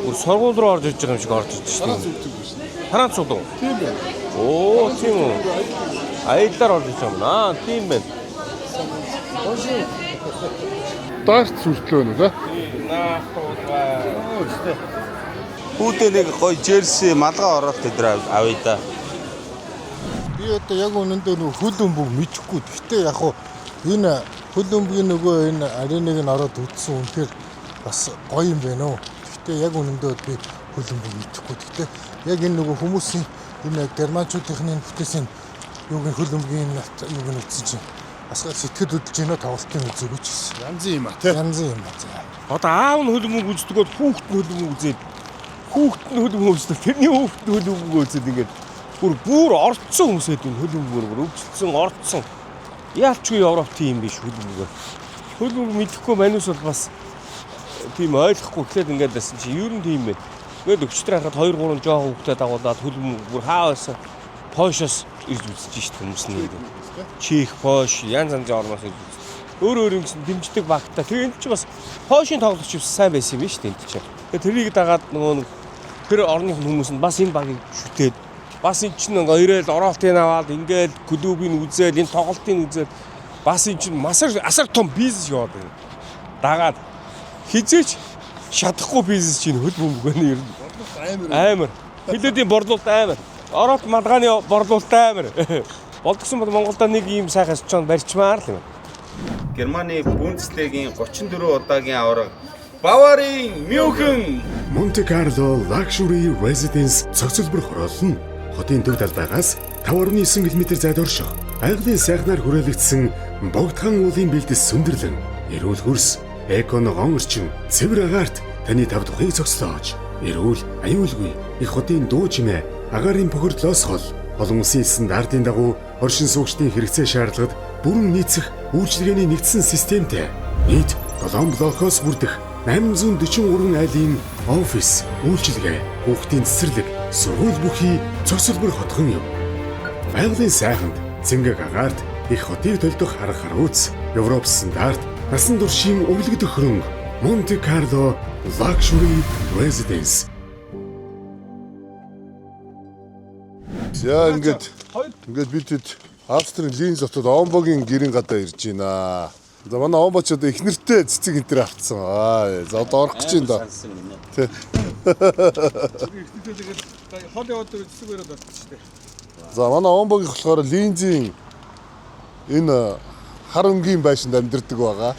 Бүр сургууль руу орж ирж байгаа юм шиг орж ирж шүү дээ. Францууд уу? Тийм байна. Оо тийм үү. Аяллаар орж ирж байгаа юм аа. Тийм байна. Дарт сүртлөө нэ. Хүүдээ нэг гоё jersey малгай оролт өдр авъя да. Би одоо яг үнэндээ нөгөө хөл өмбөг мэдэхгүй. Гэхдээ яг хуу энэ хөл өмбөгийн нөгөө энэ ареныг нь ороод үзсэн үнэхээр бас гоё юм байна уу. Гэхдээ яг үнэндээ би хөл өмбөг мэдэхгүй. Гэхдээ яг энэ нөгөө хүмүүсийн энэ германчуудын энэ бүтээсэн юуг нь хөл өмбөгийн юуг нь үзсэн чинь бас сэтгэл хөдлөж байна тоглолтын үзээгүй ч гэсэн. Янзын юм а тий. Янзын юм ба за. Одоо аав нь хөл бөмбөг үздэг бол хүүхэд нь хөл бөмбөг үзээд хүүхэд нь хөл бөмбөг үздэг. Тэрний хүүхэд нь хөл бөмбөг үзээд ингээд бүр орцсон хүмүүс байдаг хөл бөмбөгөөр бүр өвчлөсөн орцсон. Яалчгүй Европ тийм биш хөл бөмбөгөөр. Хөл бөмбөг мэдэхгүй манус бол бас тийм ойлгохгүй гэхэд ингээд байсан чи ер нь тийм байна. Ингээд өчтөр харахад 2 3 жоохон хүүхдээ дагуулад хөл бөмбөг бүр хаа байсан Польшоос ирж үзэж шít хүмүүс нь ингээд. Чех, Польш янз янзын орноос ирж үзсэн. Өөр юм гэсэн дэмждэг багтаа. Тэр энд чи бас Польшийн тоглогч бас сайн байсан юм биш үү энд чи. Тэгээ тэрийг дагаад нөгөө нэг тэр орны хүмүүс нь бас энэ багийг шүтээд бас эн чинь ингээ ирээл оролтын аваад ингээл клубыг үзээл энэ тоглолтыг үзээл бас эн чинь асар том бизнес яваад байна. Дагаад хизээч шатахгүй бизнес чинь хөл бөмбөг нь ер нь амар. Хөлөөдийн борлуулалт амар. Оролт малгааны борлуулалт амар. Болдгсон бол Монголда нэг ийм сайхан счон барьчмаар л юм. Германы Бундслигийн 34 удаагийн аварга Баварын Мюнхен Монте Карло Luxury Residence цогцлбор хороолол нь хотын төв талбайгаас 5.9 км зайд орших байгалийн сайхнаар хүрээлэгдсэн богдхан уулын бэлдэс сүндэрлэн эрүүл хөрс, эко ногоон орчин, цэвэр агаарт таны тав тухыг цогцлоож, эрүүл, аюулгүй их хотын дуу чимээ, агаарын бохирдлоос хол олон улсын стандартын дагуу оршин суугчдын хэрэгцээ шаардлагад бүрэн нийцэх үйлчилгээний нэгдсэн системтэй нийт 7 блокоос бүрдэх 843 айлын офис, үйлчилгээ, хүүхдийн цэцэрлэг, сургууль бүхий цогцлбор хотхон юм. Байгалийн сайханд, цэнгэг агаарт их хотыг төлдөх харах харууц, Европ стандарт, насан туршийн өвлөгдөх хөрөнгө, Монте Карло Luxury Residence. За ингээд бид хэд Австрийн Линз хотод Омбогийн гэрийн гадаа ирж байна. За манай Омбоч одоо их нэртэй цэцэг энэ төр авцсан. Аа за одоо орох гэж байна да. Тэ. Хол яваад цэцэг бариад орсон шүү дээ. За манай Омбогийн болохоор Линзийн энэ хар өнгийн байшинд амьдардаг байгаа.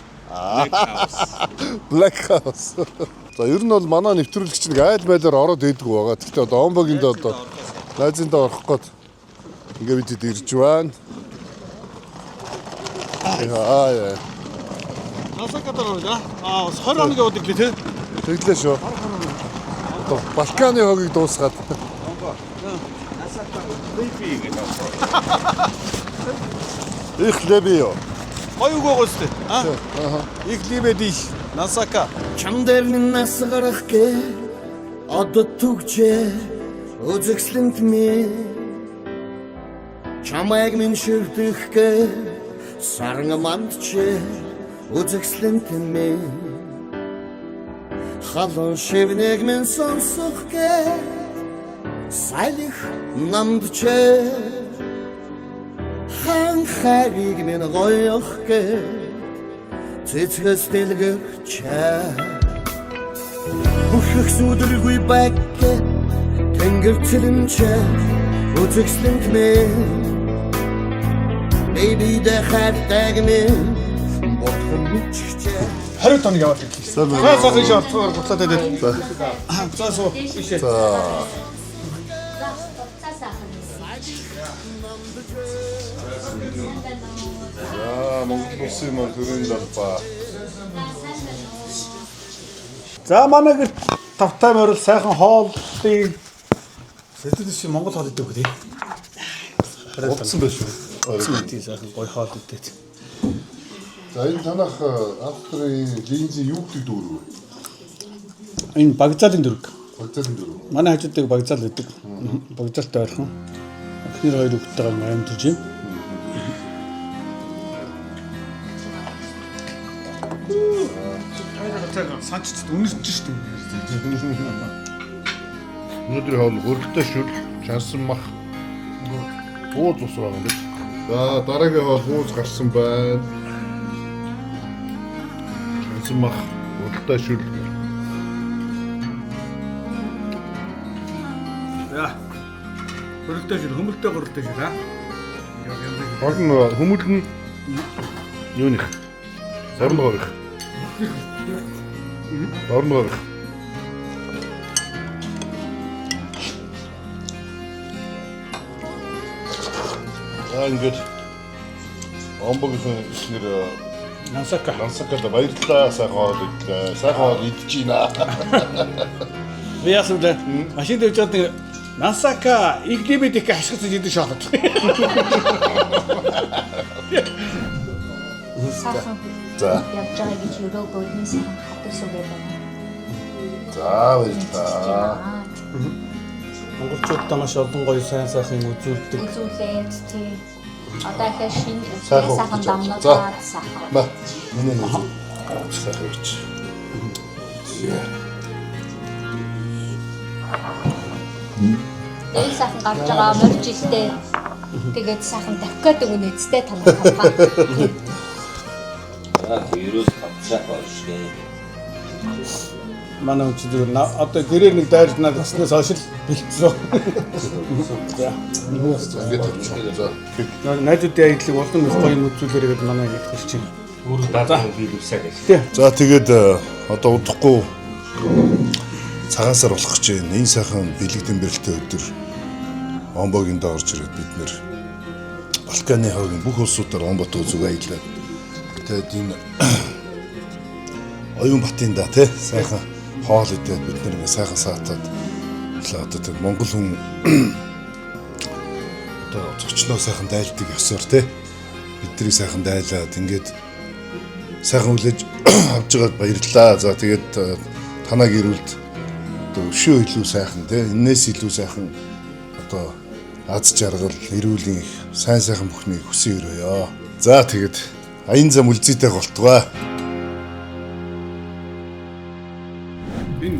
Black House. За ер нь бол манай нэвтрүүлэгч нэг айл майлаар ороод идэг байгаа. Гэхдээ одоо Омбогийн дэ одоо найзындаа орох гээд ингээ бид хэд ирж байна. Аа. Насакатар орж аа. Аа 20 хоног яваад ирлээ те. Тэглээ шүү. Одоо Балканы хогийг дуусгаад. Их лебио. Гоё үг байгаа шүү дээ. Аа. Их либед их Насака. Чам дээр минь нас гарах гэ одод түгжээ. Үзэсгэлэнт минь чамайг минь шивдэх гээ саран мандчээ. Үзэсгэлэнт минь халуун шивнийг минь сонсох гээ салхи намджээ. Хан хайрыг минь гоёх гээ цэцгэс дэлгэрчээ. Бүхэх сүдэргүй баг тэнгэр цэлмчээ. Үзэсгэлэнт минь Baby дэ хайртайг минь бурхан мэдчихжээ. 20 тоног яваад ирлээ. За За сайхан иш орцоор буцаад идээд. За. За суу. Ишээ. За. За сайхан. За, Монгол улсын маань төрийн далбаа. За, манай гэрт тавтай морил сайхан хооллыг сэтэл шиг Монгол хоол идэв үү? Утсан байх шүү. Тийм, сайхан гоё хоол идээд. За, энэ танах Австрийн Линзийн юу гэдэг дүүрэг вэ? Энэ Багзаалын дүүрэг. Багзаалын дүүрэг. Манай хажуудыг Багзаал гэдэг. Багзаалтай ойрхон. Эхнэр хоёр хүүхэдтэйгээ амьдарч байна. Санчд үнэрч шүү дээ. Өнөөдрийн хоол хөрөлтэй шүл, чансан мах, бууз ус байгаа юм байна. За, дараагийн хоол бууз гарсан байна. Чансан мах, хөрөлтэй шүл. За. Хөрөлтэй шүл, хөмөлтэй хөрөлтэй шүл аа. Гол нь хүмүүл нь юуных? Дорногоорих. Дорногоорих. За, ингээд Омбогийнхан эхнэр Нансака. Нансакад баярлалаа, сайхан хоол идлээ. Сайхан хоол идэж байна. Би яасан бэ? Машин дээр явж нэг Нансака игдибэд их хашгирсан жидэг шоолоод. Сайхан. За. Явж байгаа гэж өрөөгөө энэ сайхан хатуу сүгэ байна. За, баярлалаа. Монголчуудаа маш олон гоё сайн сайхан юм үзүүлдэг. Үзүүлээд тий. Одоо их шинэ Сайхан сайхан үзэж дамнуудаар сайхан. Ба, миний нэг сайхан өгч. Энэ сайхан гарч байгаа морь жилдээ тэгээд сайхан давхиад өгнө эцтэй танай компани. За, ерөөс тавцаа болшгүй. Манай хүн чинь зүгээр одоо гэрээр нэг дайрж надад гэснээс хойш л бэлтсэн. За. Ингээд тавьчих. За. Найзуудын аяллыг улам их гоё юм үзүүлээрэй гэдэг манай ихнэр чинь. Өөрөө даа биелүүлсэ гэж. За, тэгээд одоо удахгүй цагаан сар болох гэж байна. Энэ сайхан бэлэг дэмбэрэлтэй өдөр Омбогийн доо орж ирээд бид нэр Балканы хойгийн бүх улсуудаар Омботоо зүг аялаа. Тэгээд энэ оюун батын да тий сайхан хоол идээд бид нэр ингээ сайхан саатаад одоо тэр монгол хүн одоо зочноо сайхан дайлдаг ёсоор тий бидний сайхан дайлаад ингээд сайхан хүлээж авч байгаад баярлалаа. За, тэгээд танаа гэрүүлд одоо өшөө илүү сайхан тий энээс илүү сайхан одоо аз жаргал, эрүүлийн их сайн сайхан бүхнийг хүсэн өрөөё. За, тэгээд аян зам үлзийтэй голтугай. Энэ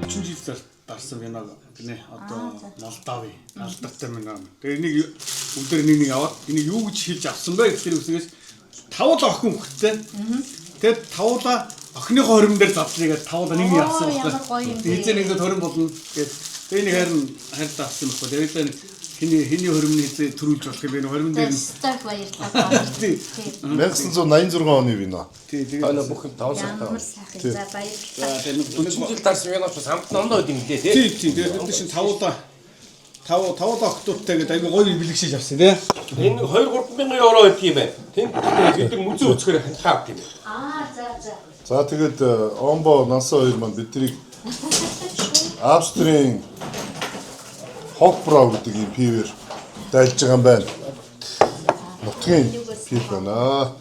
30 жил дарсан вино гинэ, одоо Молдави алдартай вино. Тэгээ энийг өдөр нэг нэг аваад энийг юу гэж хэлж авсан бэ гэхээр үсгээс тавал охин хөхтэй. Тэгээд тавуулаа охиныхоо хорим дээр задлаа гэдэг тавуулаа нэг нэг авсан Оо, ямар гоё юм бэ. Хэзээ нэг хорим болно гэд. Тэгээ энийг харин хайртай авсан байхгүй. Тэгээд хиний хиний хоримны хэзээ төрүүлж болох юм бэ? Хорим дээр нь Тэстэй баярлалаа. Тий. 1986 оны вино. Тий, тэгээд Ана бүх юм 5 сартай. Ямар сайхан. За, баярлалаа. За, тэгээд 40 жил дарсан вино ч самт номдоо байд юм лээ тий. Тий, тэгээд бид чинь тавуулаа тав тавуулаа охтуудтай гэдэг айгүй гоё бэлэг шиж авсан тий. Энэ 2 3 мянган евро байдаг юм байна. Тэнд бид нар музей үзэхээр хянахаа авд юм байна. Аа, за за. За, тэгээд Омбо Нанса хоёр маань биднийг Австрийн Hofbräu гэдэг юм пивээр дайлж байгаа юм байна. Нутгийн пив байна.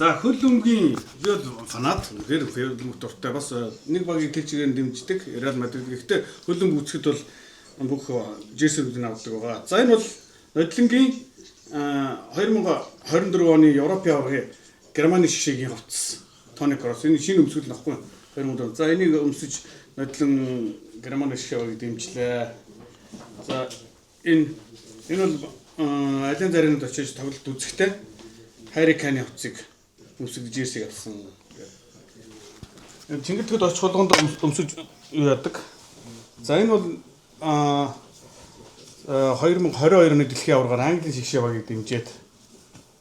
За, хөл өмгийн би бол фанат, үнэхээр хөл өмг дуртай. Бас нэг багийг тэр чигээр дэмждэг Реал Мадрид. Гэхдээ хөл өмг үзэхэд бол бүх jersey-үүдийг авдаг байгаа. За, энэ бол Нодлонгийн 2024 оны Европын аваргын Германы шигшээгийн хувцас Тони Кросс. Энэ шинэ өмсгөл нөхгүй 2004. За, энийг өмсөж Нодлон Германы шигшээ аваргыг дэмжлээ. За, энэ бол Альянц Аренад очиж тоглолт үзэхдээ Харри Кейны хувцсыг өмсөж jersey-г авсан. Чингэлтэд очих болгонд өмсөж юу яадаг. За, энэ бол 2022 оны дэлхийн аваргаар Английн шигшээ багийг дэмжиж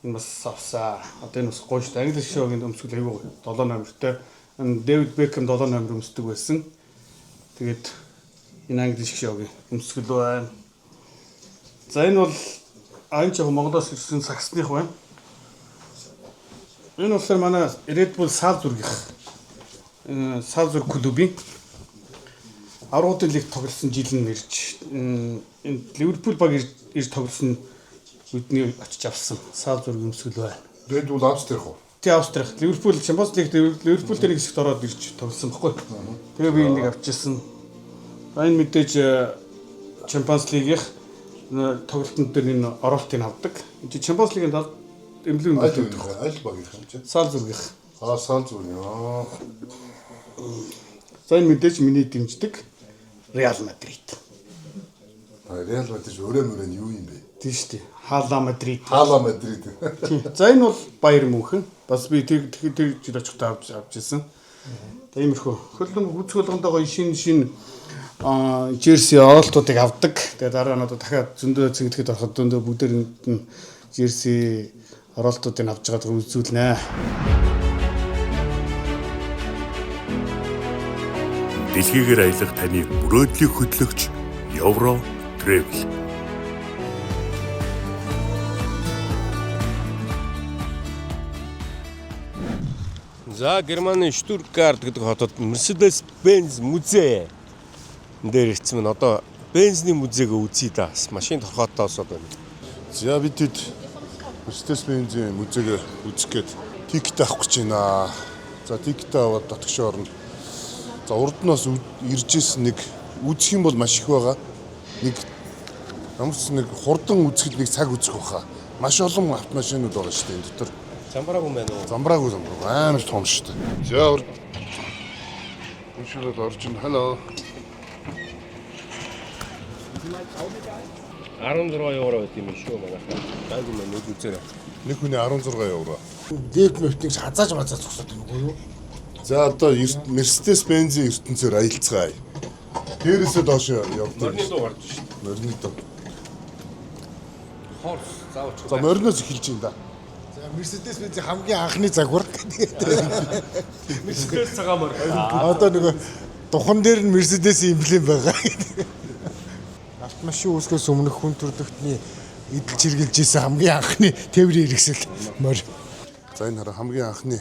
энэ бас авсаа. Одоо энэ бас гоё шүү дээ. Английн шигшээ багийн өмсгөл аягүй гоё. 7 номертой. Энэ Дэвид Бекхэм 7 номер өмсдөг байсан. Тэгээд энэ Английн шигшээ багийн өмсгөл байна. За, энэ бол айн ч яг Монголоос ирсэн сагсных байна. Энэ болохоор манай Red Bull Салзбургийнх Салзбург клубын аваргуудын лиг тоглосон жил нь ирж, энэ Ливерпул баг ирж тоглосон үдний очиж авсан Салзбург өмсгөл байна. Red Bull Австрих уу? Тий, Австрих. Ливерпул Champions League Ливерпул дээр нэг хэсэгт ороод ирж тоглосон баггүй. Тэгээ би энийг авчирсан. Энэ мэдээж Champions League-ийнх тоглолтын дээр энэ оролтыг авдаг. Энэ чинь Champions League-ийн эмблем Аль үеийн аль багийнх юм чи? Салзбургийнх. Аа, Салзбург. Аа. За, энэ мэдээж миний дэмждэг Реал Мадрид. Реал Мадрид өрөө мөрөө нь юу юм бэ? Тийм шүү дээ. Хаала Мадрид. Хаала Мадрид. Тийм. За, энэ бол Баяр Мюнхен. Бас би тэр тэр тэр жил очихдоо авч ирсэн. За, иймэрхүү. Хөлбөмбөг үзэх болгондоо гоё шинэ шинэ jersey оролтуудыг авдаг. Тэгээ дараа нь одоо дахиад зөндөө цэнгэдэхэд ороход зөндөө бүгдээрэнд нь jersey оролтуудыг авч байгааг үзүүлнэ. Дэлхийгээр аялах таны мөрөөдлийн хөтлөгч Евро Travel. За, Германы Штутгарт гэдэг хотод Mercedes-Benz музей дээр ирсэн мэн одоо Benz-ний музейг үзье да. Машин торхоотоос одоо. За, бид хэд Mercedes-Benz-ийн музейг үзэх гээд ticket авах гэж байна. За, ticket аваад дотгошоо орно. За, урд нь бас ирж исэн нэг үзэх юм бол маш их байгаа. Нэг ямар ч нэг хурдан үзэхэд нэг цаг үзэх баха. Маш олон автомашинууд байгаа шүү дээ энэ дотор. Замбраагүй юм байна уу? Замбраагүй, замбраагүй, амар том шүү дээ. За, урд уншуулаад орж ин. Hello. 16 евро байт юм шүү манайхаа. Гайгүй мэн нэг үзээрэй. Нэг хүний 16 евро. Лифт мөфтийг хазааж мазаа зогсоод байна уу юу? За, одоо Mercedes Benz-ийн ертөнцөөр аялцгаая. Дээрээсээ доош явдаг. Морины дуу гарч шүү дээ. Морины дуу. Хорс заавч. За, мориноос эхэлж байна да. За, Mercedes Benz хамгийн анхны загвар гэдэг. Mercedes цагаан морь. Одоо нөгөө духан дээр нь Mercedes-ийн эмблем байгаа. Автомашин үүсгэхээс өмнөх хүн төрөлхтний эдэлж хэрглэж исэн хамгийн анхны тээврийн хэрэгсэл морь. За, энэ хараа, хамгийн анхны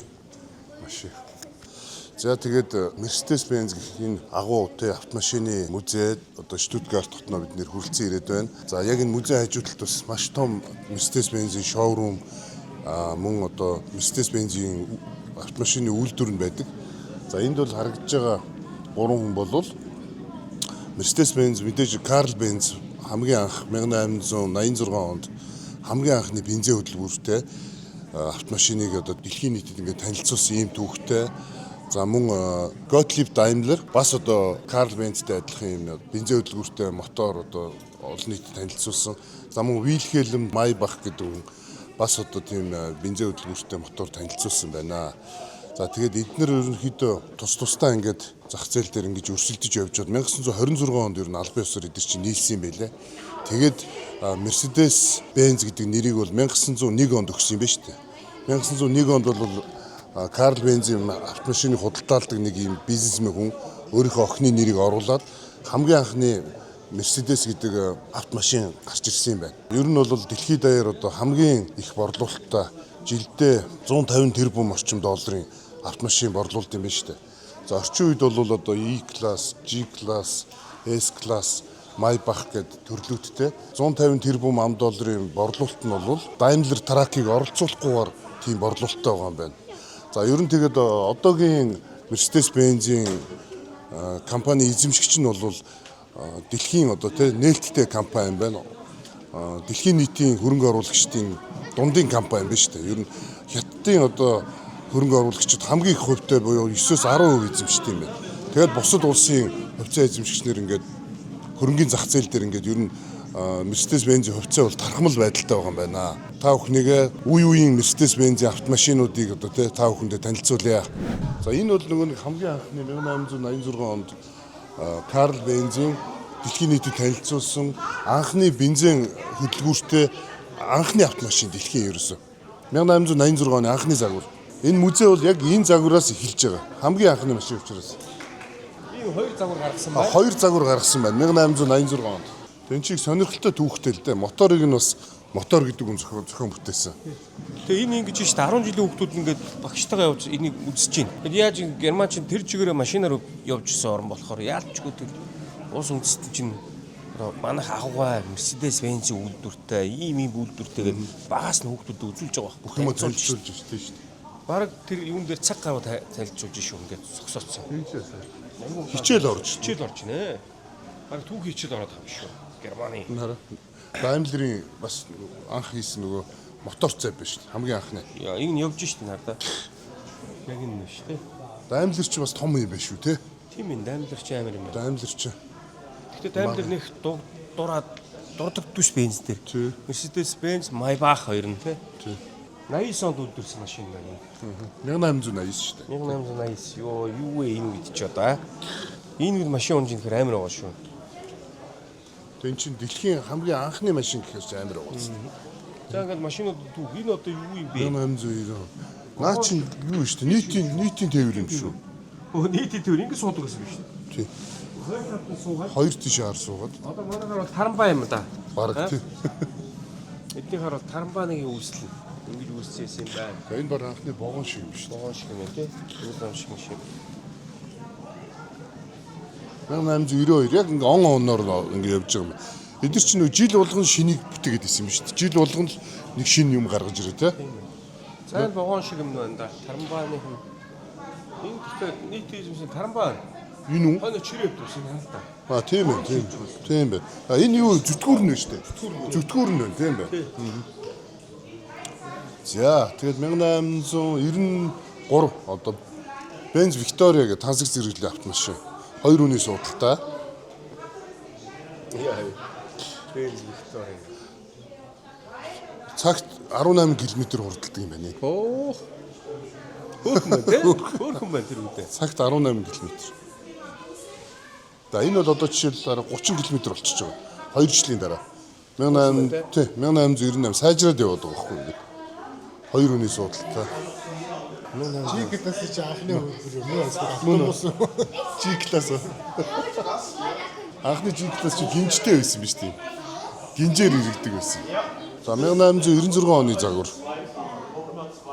машин. За, тэгээд Mercedes Benz гэх энэ агуу тэ автомашины музей одоо Штутгарт хотноо бид нэр хүрэлцэн ирээд байна. За, яг энэ музей хажуу талд бас маш том Mercedes Benz-ийн showroom, мөн одоо Mercedes Benz-ийн автомашины үйлдвэр нь байдаг. За, энд бол харагдаж байгаа гурван хүн болвол Mercedes Benz, мэдээж Карл Бенз хамгийн анх 1886 онд хамгийн анхны бензин хөдөлгүүртэй автомашиныг одоо дэлхийн нийтэд ингээд танилцуулсан ийм түүхтэй. За, мөн Gottlieb Daimler бас одоо Карл Бензтэй адилхан юм бензин хөдөлгүүртэй мотор одоо олон нийтэд танилцуулсан. За, мөн Wilhelm Maybach гэдэг хүн бас одоо тийм бензин хөдөлгүүртэй мотор танилцуулсан байна. За, тэгээд эднэр ерөнхийдөө тус тусдаа ингээд зах зээл дээр ингэж өрсөлдөж явж байгаад 1926 онд ер нь албан ёсоор эдгээр чинь нийлсэн юм байлээ. Тэгээд Mercedes Benz гэдэг нэрийг бол 1901 онд өгсөн юм байна шүү дээ. 1901 онд бол Карл Бензийн автомашины худалдаалдаг нэг юм бизнесмен хүн өөрийнхөө охины нэрийг оруулаад хамгийн анхны Mercedes гэдэг автомашин гарч ирсэн юм байна. Ер нь бол дэлхийд даяар одоо хамгийн их борлуулалттай, жилдээ 150 тэрбум орчим долларын автомашин борлуулд юм байна шүү дээ. За, орчин үед бол одоо E класс, G класс, S класс Maybach гэдэг төрлүүдтэй 150 тэрбум ам долларын борлуулалт нь бол Daimler Truck-ыг оролцуулахгүйгээр тийм борлуулалттай байгаа юм байна. За ер нь тэгээд одоогийн Mercedes-Benz-ийн компани эзэмшигч нь бол дэлхийн одоо тий нээлттэй компани юм байна. Дэлхийн нийтийн хөрөнгө оруулагчдын дундын компани юм байна шүү дээ. Ер нь Хятадын одоо хөрөнгө оруулагчид хамгийн их хувьтай буюу 9-оос 10% эзэмшдэг юм байна. Тэгээд бусад улсын хувьцаа эзэмшигчнэр ингээд хөрөнгийн зах зээл дээр ингээд ер нь Mercedes-Benz-ийн хувьцаа бол тархмал байдалтай байгаа юм байна. Та бүхнийгээ үе үеийн Mercedes-Benz-ийн автомашинуудыг одоо тий та бүхэндээ танилцуулъя. За энэ бол нөгөө нэг хамгийн анхны 1886 онд Карл Бензийн дэлхийн нийтэд танилцуулсан анхны бензин хөдөлгүүртэй анхны автомашин дэлхийн ерөөсөө. 1886 оны анхны загвар. Энэ музей бол яг энэ загвараас эхэлж байгаа. Хамгийн анхны машин учраас. Энэ хоёр загвар гаргасан байна. Хоёр загвар гаргасан байна 1886 онд. Тэн чиг сонирхолтой түүхтэй л дээ. Моторыг нь бас мотор гэдэг үн зохион бүтээсэн. Тэгээ энэ ингэж шүү дээ 10 жилийн хүүхдүүд ингээд багштайгаа явж энийг үзэж байна. Тэгээд яаж Герман чинь тэр чигээрээ машинаар явж исэн орн болохоор яалчгүй тэр улс үндэстэн чинь одоо манайх агуугай Mercedes Benz-ийн үйлдвэртэй ийм ийм үйлдвэртэйгээд багаас нь хүүхдүүдэд үзүүлж байгаа Бүх юм танилцуулж шүү дээ. Бараг тэр юун дээр цаг гаруй танилцуулж шүү ингээд зогсооцсон. Хичээл орж. Хичээл орж нэ. Бараг түүхий хичээл ороод байгаа юм шүү. Германы. Daimler-ийн бас анх хийсэн нөгөө мотор цай биш хамгийн анхны. Яа, энэ явж шít нарда. Яг энэ шүү дээ. Daimler ч бас том юм байна шүү те. Тийм ээ, Daimler ч амар юм байна. Daimler ч. Гэхдээ Daimler нэх дураад дурддаггүй Benz дээр. Mercedes Benz, Maybach хоёр нь те. 89 онд үйлдвэрлэсэн машин байна. 1889 шүү дээ. 1889 ёо юу вэ энэ үед ч одоо. Энэ үед машин унж ирэхээр амар байгаа шүү. Тэн чин дэлхийн хамгийн анхны машин гэхээс амар байгаа. За ингээд машинууд түүх энэ одоо юу юм бэ? 1890. Наа чин юу шүү дээ? Нийтийн тээвэр юм шүү. Өө нийтийн тээвэр ингэ суудаг гэсэн юм шүү дээ. Тий. Хоёр талд нь суугаад. Хоёр тийш хар суугаад. Одоо манайхаар бол тарамбаа юм да. Бараг тий. Эднийхээр бол тарамбаа нэг үүсэл ингэж үүссэн юм байна. За энэ баг анхны вогон шиг юм шүү. Вогон шиг юм тий. Уулам шиг юм шиг. 1892 яг ингээ он оноор ингээ явж байгаа юм. Эдгээр чинь нөгөө жил болгон шинийг бүтээгээд исэн юм шүү дээ. Жил болгон л нэг шинэ юм гаргаж ирээ тий. За энэ вогон шиг юм байна да. Тарамбааны юм. Энэ гэхдээ нийт иймсэн тарамбаа. Энэ үү? Хойно чирээ өвдсөн юм л да. А тийм ээ, тийм. Тийм байна. А энэ юу зүтгүүр нь шүү дээ. Зүтгүүр нь байна, тийм байна. За, тэгээд 1893 одоо Benz Victoria гэх тансаг зэрэглэлийн автомашин. Хоёр хүний суудалтай. Яа. Benz Victoria. Цагт 18 км хурдалдаг юм байна. Өөх. Хөөхөн байна тий? Хөөхөн байна тэр үедээ. Цагт 18 км. За энэ бол одоо жишээлбэл 30 км болчихж байгаа. 2 жилийн дараа. 1898 сайжраад яваад байгаа байхгүй юу? Хоёр хүний суудалтай. G класс чи анхны хөлбөр юм уу? Автобус. G класс. Анхны G класс чи гинжтэй байсан биз дээ. Гинжээр иргэдэг байсан. За 1896 оны загвар.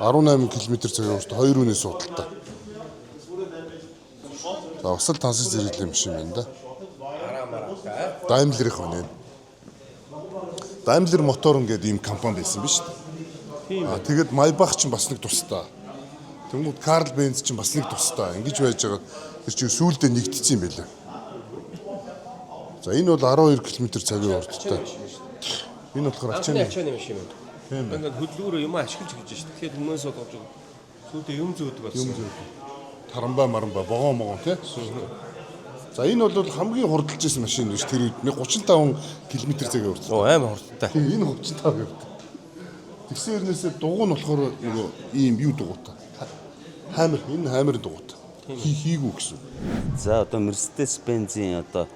18 км цагийн урт хоёр хүний суудалтай. За бас л тансаг зэрэглэлийн машин байна да. Daimler-ийнх байна энэ. Daimler мотор ингээд ийм компани байсан биз дээ. А тэгээд Maybach ч бас нэг тусдаа. Тэнгүүд Карл Бенз ч бас нэг тусдаа. Ингэж байж байгаа тэр чинь сүүлдээ нэгдсэн юм байлаа. За энэ бол 12 км цагийн урттай. Энэ болохоор Ачааны ачааны машин юм. Тийм байна. Ингээд хөдөлгөөрөө юм ашиглаж гэж шүү дээ. Тэгэхээр хүмүүс суудаж байгаа. Сүүлдээ юм зөөдөг болсон. Юм зөөдөг. Тарамбай марамбай вогон могон тий. За энэ бол хамгийн хурдалж исэн машин биш тэр үед 35 км цагийн урт. Оо амар хурдтай. Тийм энэ 35 явдаг. Тэгсэн хэрнээсээ дугуй нь болохоор нөгөө ийм юу дугуйтай. Хаймар энэ хаймарын дугуйтай. Хийгүү гэсэн. За одоо Mercedes Benz-ийн одоо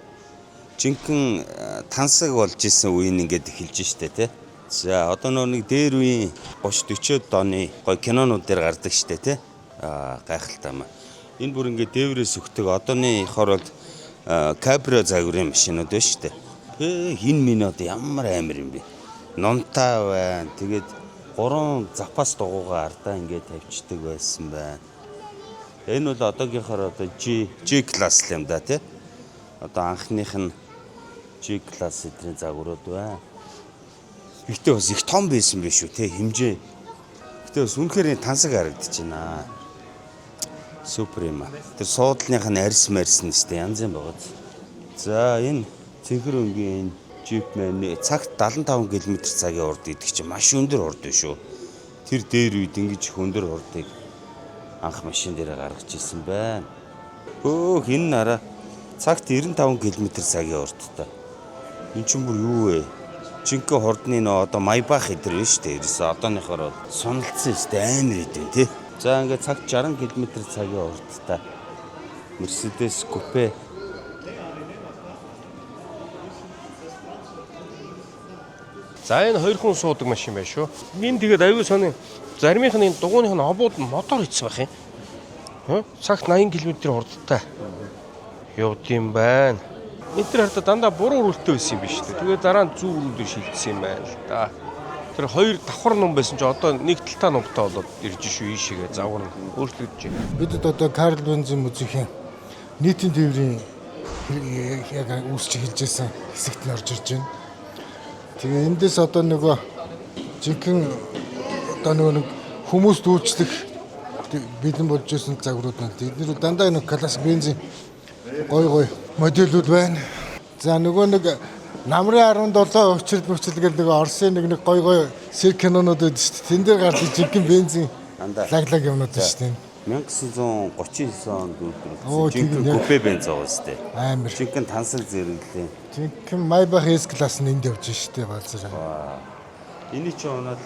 жинхэнэ тансаг болж исэн үе нь ингээд эхэлж штэ тий. За одоо нөө нэг дээр үеийн 30 40-од оны гой кинонууд дээр гардаг штэ тий. Аа гайхалтай юм. Энэ бүр ингээд дээврээс өгдөг одооны хор бол кабрио загварын машинууд байна штэ. Энэ минь одоо ямар амар юм бэ? Нунтаа байна. Тэгээд 3 запас дугуйгаа ардаа ингээд тавьчихдаг байсан байна. Энэ бол одоогийнхоор одоо G класс л юм да тий. Одоо анхных нь G класс эдний загварууд байна. Гэхдээ бас их том байсан биш үү те хэмжээ. Гэхдээ бас үнэхээр тансаг харагдаж байна. Супер юм а. Тэр суудлынх нь арьс марьс нь өстэй янз юм байгаа. За энэ цэнхэр өнгийн энэ джип маань цагт 75 км цагийн хурд гэдэг чинь маш өндөр хурд биш үү? Тэр дээр үед ингэж их өндөр хурдыг анх машин дээр гаргаж ирсэн байна. Хөөх энэ нараа цагт 95 км цагийн хурдтай. Энд чинь бүр юу вэ? Жинхэнэ хурдны нөө одоо Maybach эдэр биш үү? Ерөөсөө одооныхоор бол суналдсан өстэй амар идэв тий. За ингээд цагт 60 км цагийн хурдтай Mercedes Coupe. За энэ хоёр хүн суудаг машин байна шүү. Мин тэгээд аюу сони заримынх нь энэ дугууных нь обууд мотор хийсэн байх юм. Хм? Цагт 80 км хурдтай явд юм байна. Энэ төр хардаа дандаа буруу өрөлтөө байсан юм биш үү? Тэгээд дараа нь зөв өрөлдөө шилжсэн юм байна л да. Тэр хоёр давхар ном байсан чи одоо нэг талтаа номтой болоод ирж шүү ийшээгээ загвар нь өөрчлөгдөж байна. Бидэд одоо Карл Бензийн музейхийн нийтийн тээврийн яг үүсч эхэлж байсан хэсэгт нь орж ирж байна. Тэгээ эндээс одоо нөгөө жинхэнэ одоо нөгөө нэг хүмүүст үйлчлэх бэлэн болж исэн загварууд байна. Тэд нэр дандаа нэг классик бензин гой гой модельүүд байна. За нөгөө нэг намрын 17 өвчрөл мөвчрөл гэл нөгөө Оросын нэг нэг гой гой сэр кинонууд байдаг шүү дээ. Тэн дээр гарч жинхэнэ бензин Дандаа. лаг лаг юмнууд шүү дээ. 1939 онд Оо, үйлдвэрлэсэн тийм жинхэнэ яг. купе бенз байгаа сте. Амар. Жинхэнэ тансаг зэрэглээ. Жинхэнэ Maybach S класс нь энд явж штэ балзар. Эний чи унаад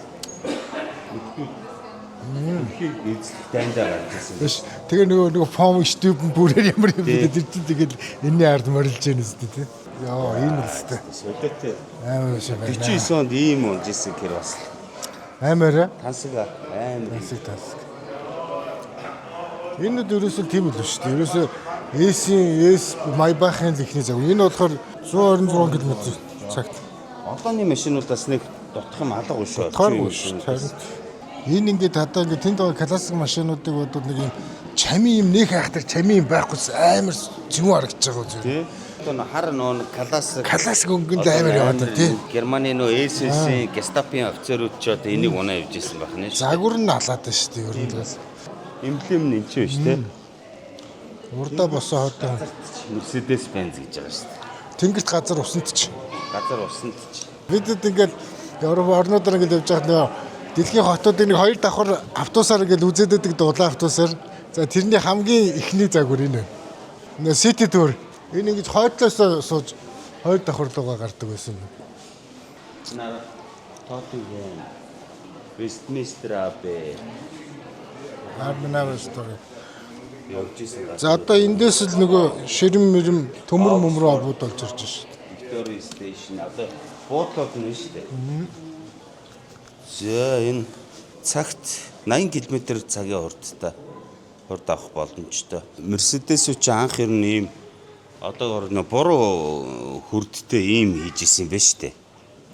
дэлхийг эзлэх дайндаа гарч ирсэн. Биш. Тэгээ нөгөө нөгөө фом штүбэн бүрээр ямар юм Тий. бэ тэр чинь тэгэл энэний ард морилж яах юм тий. Йоо энэ л өстэй. Солиотой. Амар шиг байна. 49 онд ийм унж исэн гэр бас Амар тансаг амар. тансаг тансаг. Энэ нь ерөөсөө тийм л шүү дээ. Ерөөсөө S-ийн S Maybach-ын л ихний загвар. Энэ болохоор 126 км цагт. Одооны машинуудаас нэг дутах юм алга шүү. Тааргүй шүү. Харин энэ ингээд хадаа ингээд тэнд байгаа классик машинуудыг бодвол нэг юм чамин юм нөх айхтар чамин юм байхгүйс амар зөв харагдаж байгаа зү. Тий. Одоо нөө хар нөө классик Классик өнгөнд амар яваад байна тий. Германы нөө SS-ийн Гестапын офицерууд ч одоо энийг унаа явж исэн байх нэ. Загвар нь алаад байна шүү дээ ер нь бол. Эмблем нь энэ ч биш тий. Урдаа босоо хотоо Mercedes Benz гэж байгаа шүү дээ. тэнгэрт газар усанд ч. Газар усанд ч. Бидэд ингээд Европ орнуудаар ингээд явж байхад нөгөө дэлхийн хотуудыг нэг хоёр давхар автобусаар ингээд үзээд байдаг дулаан автобусаар. За тэрний хамгийн эхний загвар энэ байна. Нөгөө City Tour. Энэ ингэж хойдлоос сууж хоёр давхар руугаа гардаг байсан юм. Нара Тоттенхэм Westminster Abbey Арминаар story. явж исэн газар. За одоо эндээс л нөгөө ширэм мэрэм төмөр мөмрөө обууд болж ирж шээ. Victoria Station одоо буудлууд нь шүү дээ. За энэ цагт 80 км цагийн хурдтай хурд авах боломжтой. Mercedes чи анх ер нь ийм одоогор нөө буруу хүрдтэй ийм хийж исэн юм байна шүү дээ.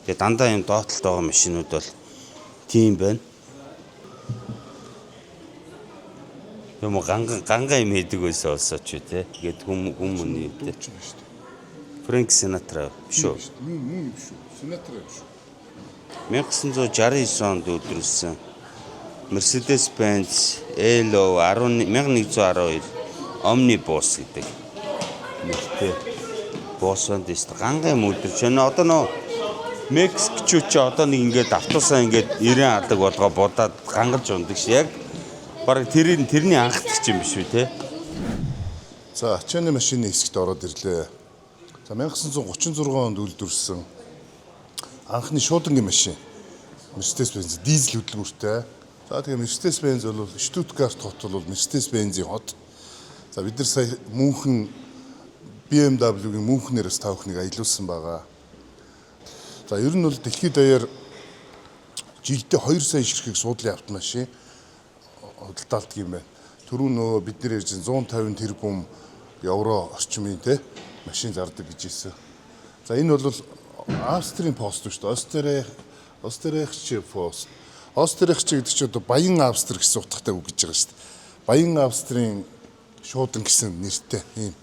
Тэгээ дандаа ийм доотлолт байгаа машинууд бол тийм байна. Юм ганган ганган юм хийдэг байсан олсооч үү те. Тэгээд хүм хүм үний юм те. Фрэнк Синатра биш үү? Мөн юм шүү. Синатра юм шүү. 1969 онд үйлдвэрлэсэн Mercedes-Benz LO 1112 Omnibus гэдэг нэртэй бус байна дэс ганган юм үйлдвэрлэж байна. Одоо нөө Мексикчүүд чи одоо нэг ингээд автобусаа ингээд 90 алаг болгоо будаад гангалж ундаг ш. Яг бараг тэрний тэрний анхдагч юм биш үү те? За, ачааны машины хэсэгт ороод ирлээ. За 1936 онд үйлдвэрлэсэн анхны шуудангийн машин Mercedes-Benz дизель хөдөлмөртэй. За тэгээ Mercedes-Benz бол Stuttgart хот бол Mercedes-Benz-ийн хот. За бид нар сая Мюнхен BMW-гийн Мюнхнерээс та бүхнийг аялуулсан байгаа. За ер нь бол дэлхийд даяар жилдээ 2 сая ширхэг суудлын автомашин худалдаалдаг юм байна. Түрүү нөгөө бид нэр ярьж 150 тэрбум евро орчмын те машин зардаг гэж хэлсэн. За энэ бол Австрийн пост шүү дээ. Остерих Остерихч пост. Остерихч гэдэг чинь одоо Баян Австри гэсэн утгатай үг гэж байгаа шүү дээ. Баян Австрийн шуудан гэсэн нэртэй ийм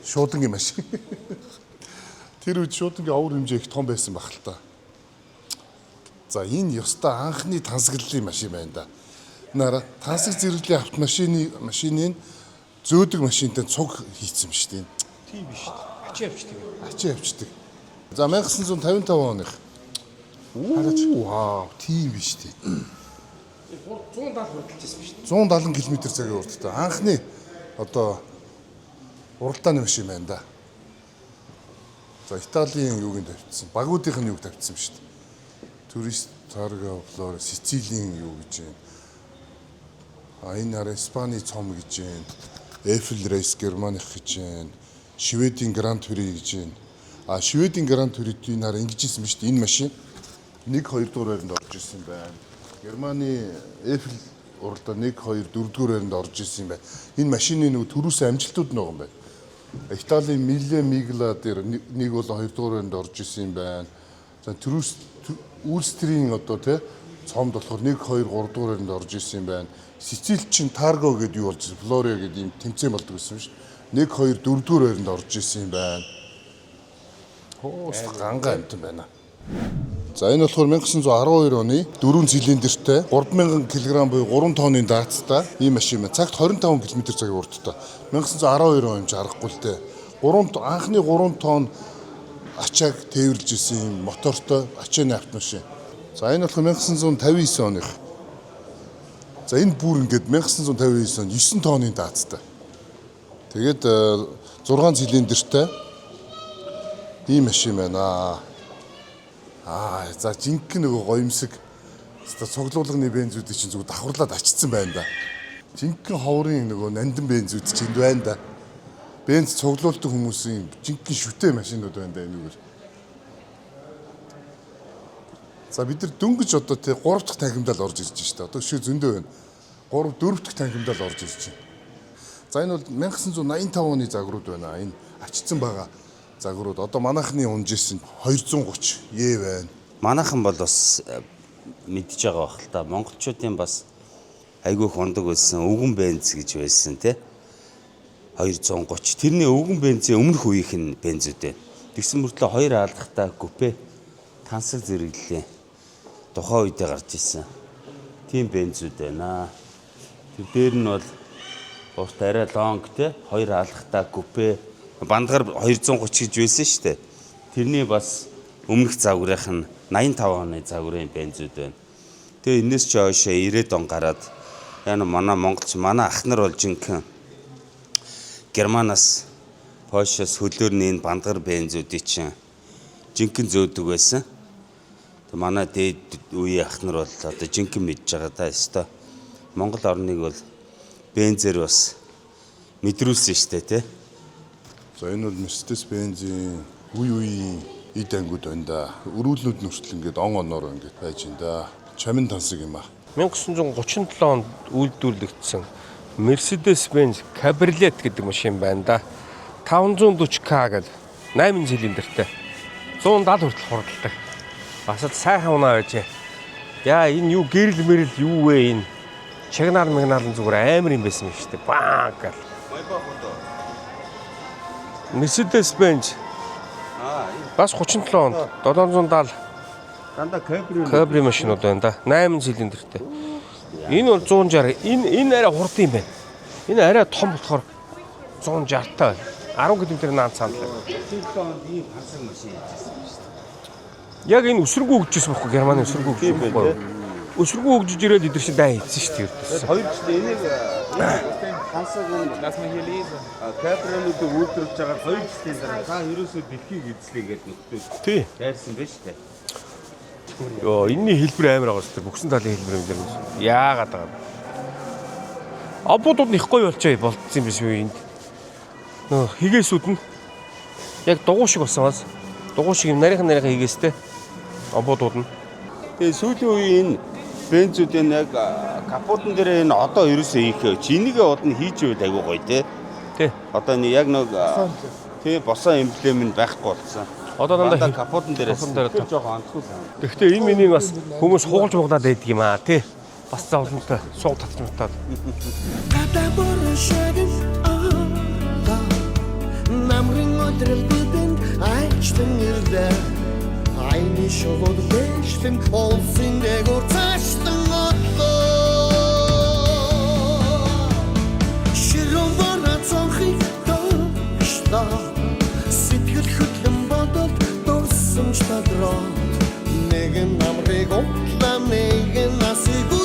шуудангийн машин. Тэр үед шууд ингээ овор хэмжээ их том байсан байх л та. За, энэ ёстой анхны тансаглалын машин байна да. Нараа, тансаг зэрэглэлийн автомашины машиныг зөөдөг машинтай цуг хийцэн шүү дээ. Тийм биш үү? Ачаа явчихдаг. Ачаа явчихдаг. За, 1955 оных. Хараач. Вау, тийм биш үү? 170 хурдалж байсан шүү дээ. 170 км цагийн хурдтай. Анхны одоо уралдааны машин байна да. За, Италийн юуг нь тавьчихсан. Багуудынх нь юуг тавьчихсан шүү дээ. Турист Тарга Флор Сицилийн юу гэж байна. А, энэ хараа Испани цом гэж байна. Eiffel Race Германых гэж байна. Шведийн Grand Prix гэж байна. А, Шведийн Grand Prix-д энэ хараа ингэж исэн ба шүү дээ. Энэ машин 1 2 дугаар байранд орж исэн байна. Германы Eiffel уралдаа 1 2 4 дугаар байранд орж исэн юм байна. Энэ машины нөгөө төрүүсэн амжилтууд нэг юм байна. Италийн Mille Miglia дээр нэг болон 2 дугаар байранд орж исэн юм байна. За, төрүүс Үлстрийн одоо тий цомд болохоор 1 2 3 дугаар байранд орж исэн юм байна. Сицил чин Тарго гэдэг юу болж, Флориа гэдэг ийм тэмцээн болдог гэсэн юм шүү. 1 2 4 дугаар байранд орж исэн юм байна. Хоос ганга амтан байна. За, энэ болохоор 1912 оны 4 цилиндртэй 3000 кг буюу 3 тонны даацтай ийм машин байна. Цагт 25 км цагийн хурдтай. 1912 он юм чи аргагүй л дээ. 3 анхны 3 тонн ачааг тээвэрлж исэн юм мотортой ачааны автомашин. За, энэ болохоор 1959 оных. За, энэ бүр ингээд 1959 онд 9 тонны даацтай. Тэгээд 6 цилиндртэй ийм машин байна. Аа, за, жинхэнэ нөгөө гоёмсог өстой цуглуулганы бензүүдийг чинь зүгээр давхарлаад ачцсан байна да. Жинхэнэ ховрын нөгөө нандин бензүүд чинь энд байна да. Бенз цуглуулдаг хүмүүсийн жинхэнэ шүтээ машинууд байна да энэгээр. За, бид нар дөнгөж одоо тий 3 дахь танхимдаа л орж ирж байна шүү дээ. Одоо шээ зөндөө байна. 3 4 дахь танхимдаа л орж ирж байна. За, энэ бол 1985 оны загварууд байна. Энэ ачцсан байгаа загварууд. Одоо манайхны унж исэн 230 Е байна. Манайхан бол бас мэдж байгаа бах л та. Монголчуудын бас айгүй их ундаг байсан өвгөн бенз гэж байсан тий. 230. Тэрний өвгөн бензийн өмнөх үеийнх нь бензүүд байна. Тэгсэн мөртлөө хоёр алгахтай купе тансаг зэрэглэлийн тухайн үедээ гарч исэн. Тийм бензүүд байна. Тэр дээр нь бол урт арай long те, хоёр алгахтай купе бандгаар 230 гэж байсан шүү дээ. Тэрний бас өмнөх загварынх нь 85 оны загварын бензүүд байна. Тэгээ энэс ч хойшоо 90-ад он гараад яна манай монголч манай ах нар бол жинхэнэ Германаас Польшоос хөлөөрний энэ бандгар бензүүдийг чинь жинхэнэ зөөдөг байсан. Тэг манай дээд үеийн ах нар бол одоо жинхэнэ мэдж байгаа та өстой. Монгол орныг бол бензээр бас мэдрүүлсэн шүү дээ тий. За, энэ бол Mercedes Benz-ийн үе үеийн эд ангиуд байна да. Өрүүлнүүд нь хүртэл ингээд он оноор ингээд байж байна да. Чамин тансаг юм а. 1937 онд үйлдвэрлэгдсэн Mercedes-Benz Cabriolet гэдэг машин байна да. 540K гэл 8 цилиндртэй. 170 хүртэл хурдалдаг. Бас л сайхан унаа байжээ. Яа, энэ юу гэрэл мэрэл юу вэ энэ? Чагнал мэгнал нь зүгээр амар юм байсан юм шүү дээ. Баа гэл. Mercedes-Benz бас 37 онд 770 Дандаа кабрио Кабри машинууд байна да. 8 цилиндртэй. Энэ бол 160. Энэ арай хурдан юм байна. Энэ арай том болохоор 160 таа байна. 10 км наан цаана л. 37 онд ийм хансаг машин хийжсэн юм шүү дээ. Яг энэ өсөргүү хөгжижсэн байхгүй, Германы өсөргүү хөгжиж байхгүй. Өсөргүү хөгжиж ирээд эдгээр чинь дай хийсэн шүү дээ. Тэгээд хоёр жил энийг энэ хансаг энэ кабрионуудыг үйлдвэрлэж байгаа 2 жилийн дараа та ерөөсөө дэлхийг эзлэе гэж нөхдөө Тий. дайрсан байж тээ. Йоо, энэний хэлбэр амар байгаа шүү дээ. Бүхсэн талын хэлбэр юм дээр. Яагаад байгаа юм? Обуудууд нь их гоё болчихё болцсон юм биш үү энд. Нөө хийгээсүүд нь яг дугуй шиг болсон бас. Дугуй шиг юм нарийнхан нарийнхан хийгээстэй. Обуудууд нь. Тэгээ сүүлийн үеийн энэ бензүүдийн яг капотн дээр энэ одоо ерөөсөө хийх чи энийгээ од нь хийж ивэл айгүй гоё те. Тий. Одоо энэ яг нэг тий босон эмблем нь байхгүй болсон. Одоо дандаа капотн дээр капотн дээр тэр жоохон онцгой сан. Гэхдээ энэ миний бас хүмүүс хугалж муглаад байдаг юм аа тий. Бас зовлонтой сууг татж мутаад. Гадаа борон шагнал одоо Намрын өдрөл бидэнд ажлан ирлээ. Айны шулууд лэшлэн олсын дээгүүр цаашлан одлоо. Ширүүн бороо цонхыг доошлоо. Сэтгэл хөдлөн бодолд дурсамж тадроо. Нэгэн намрыг утлаа, нэгэн насыг.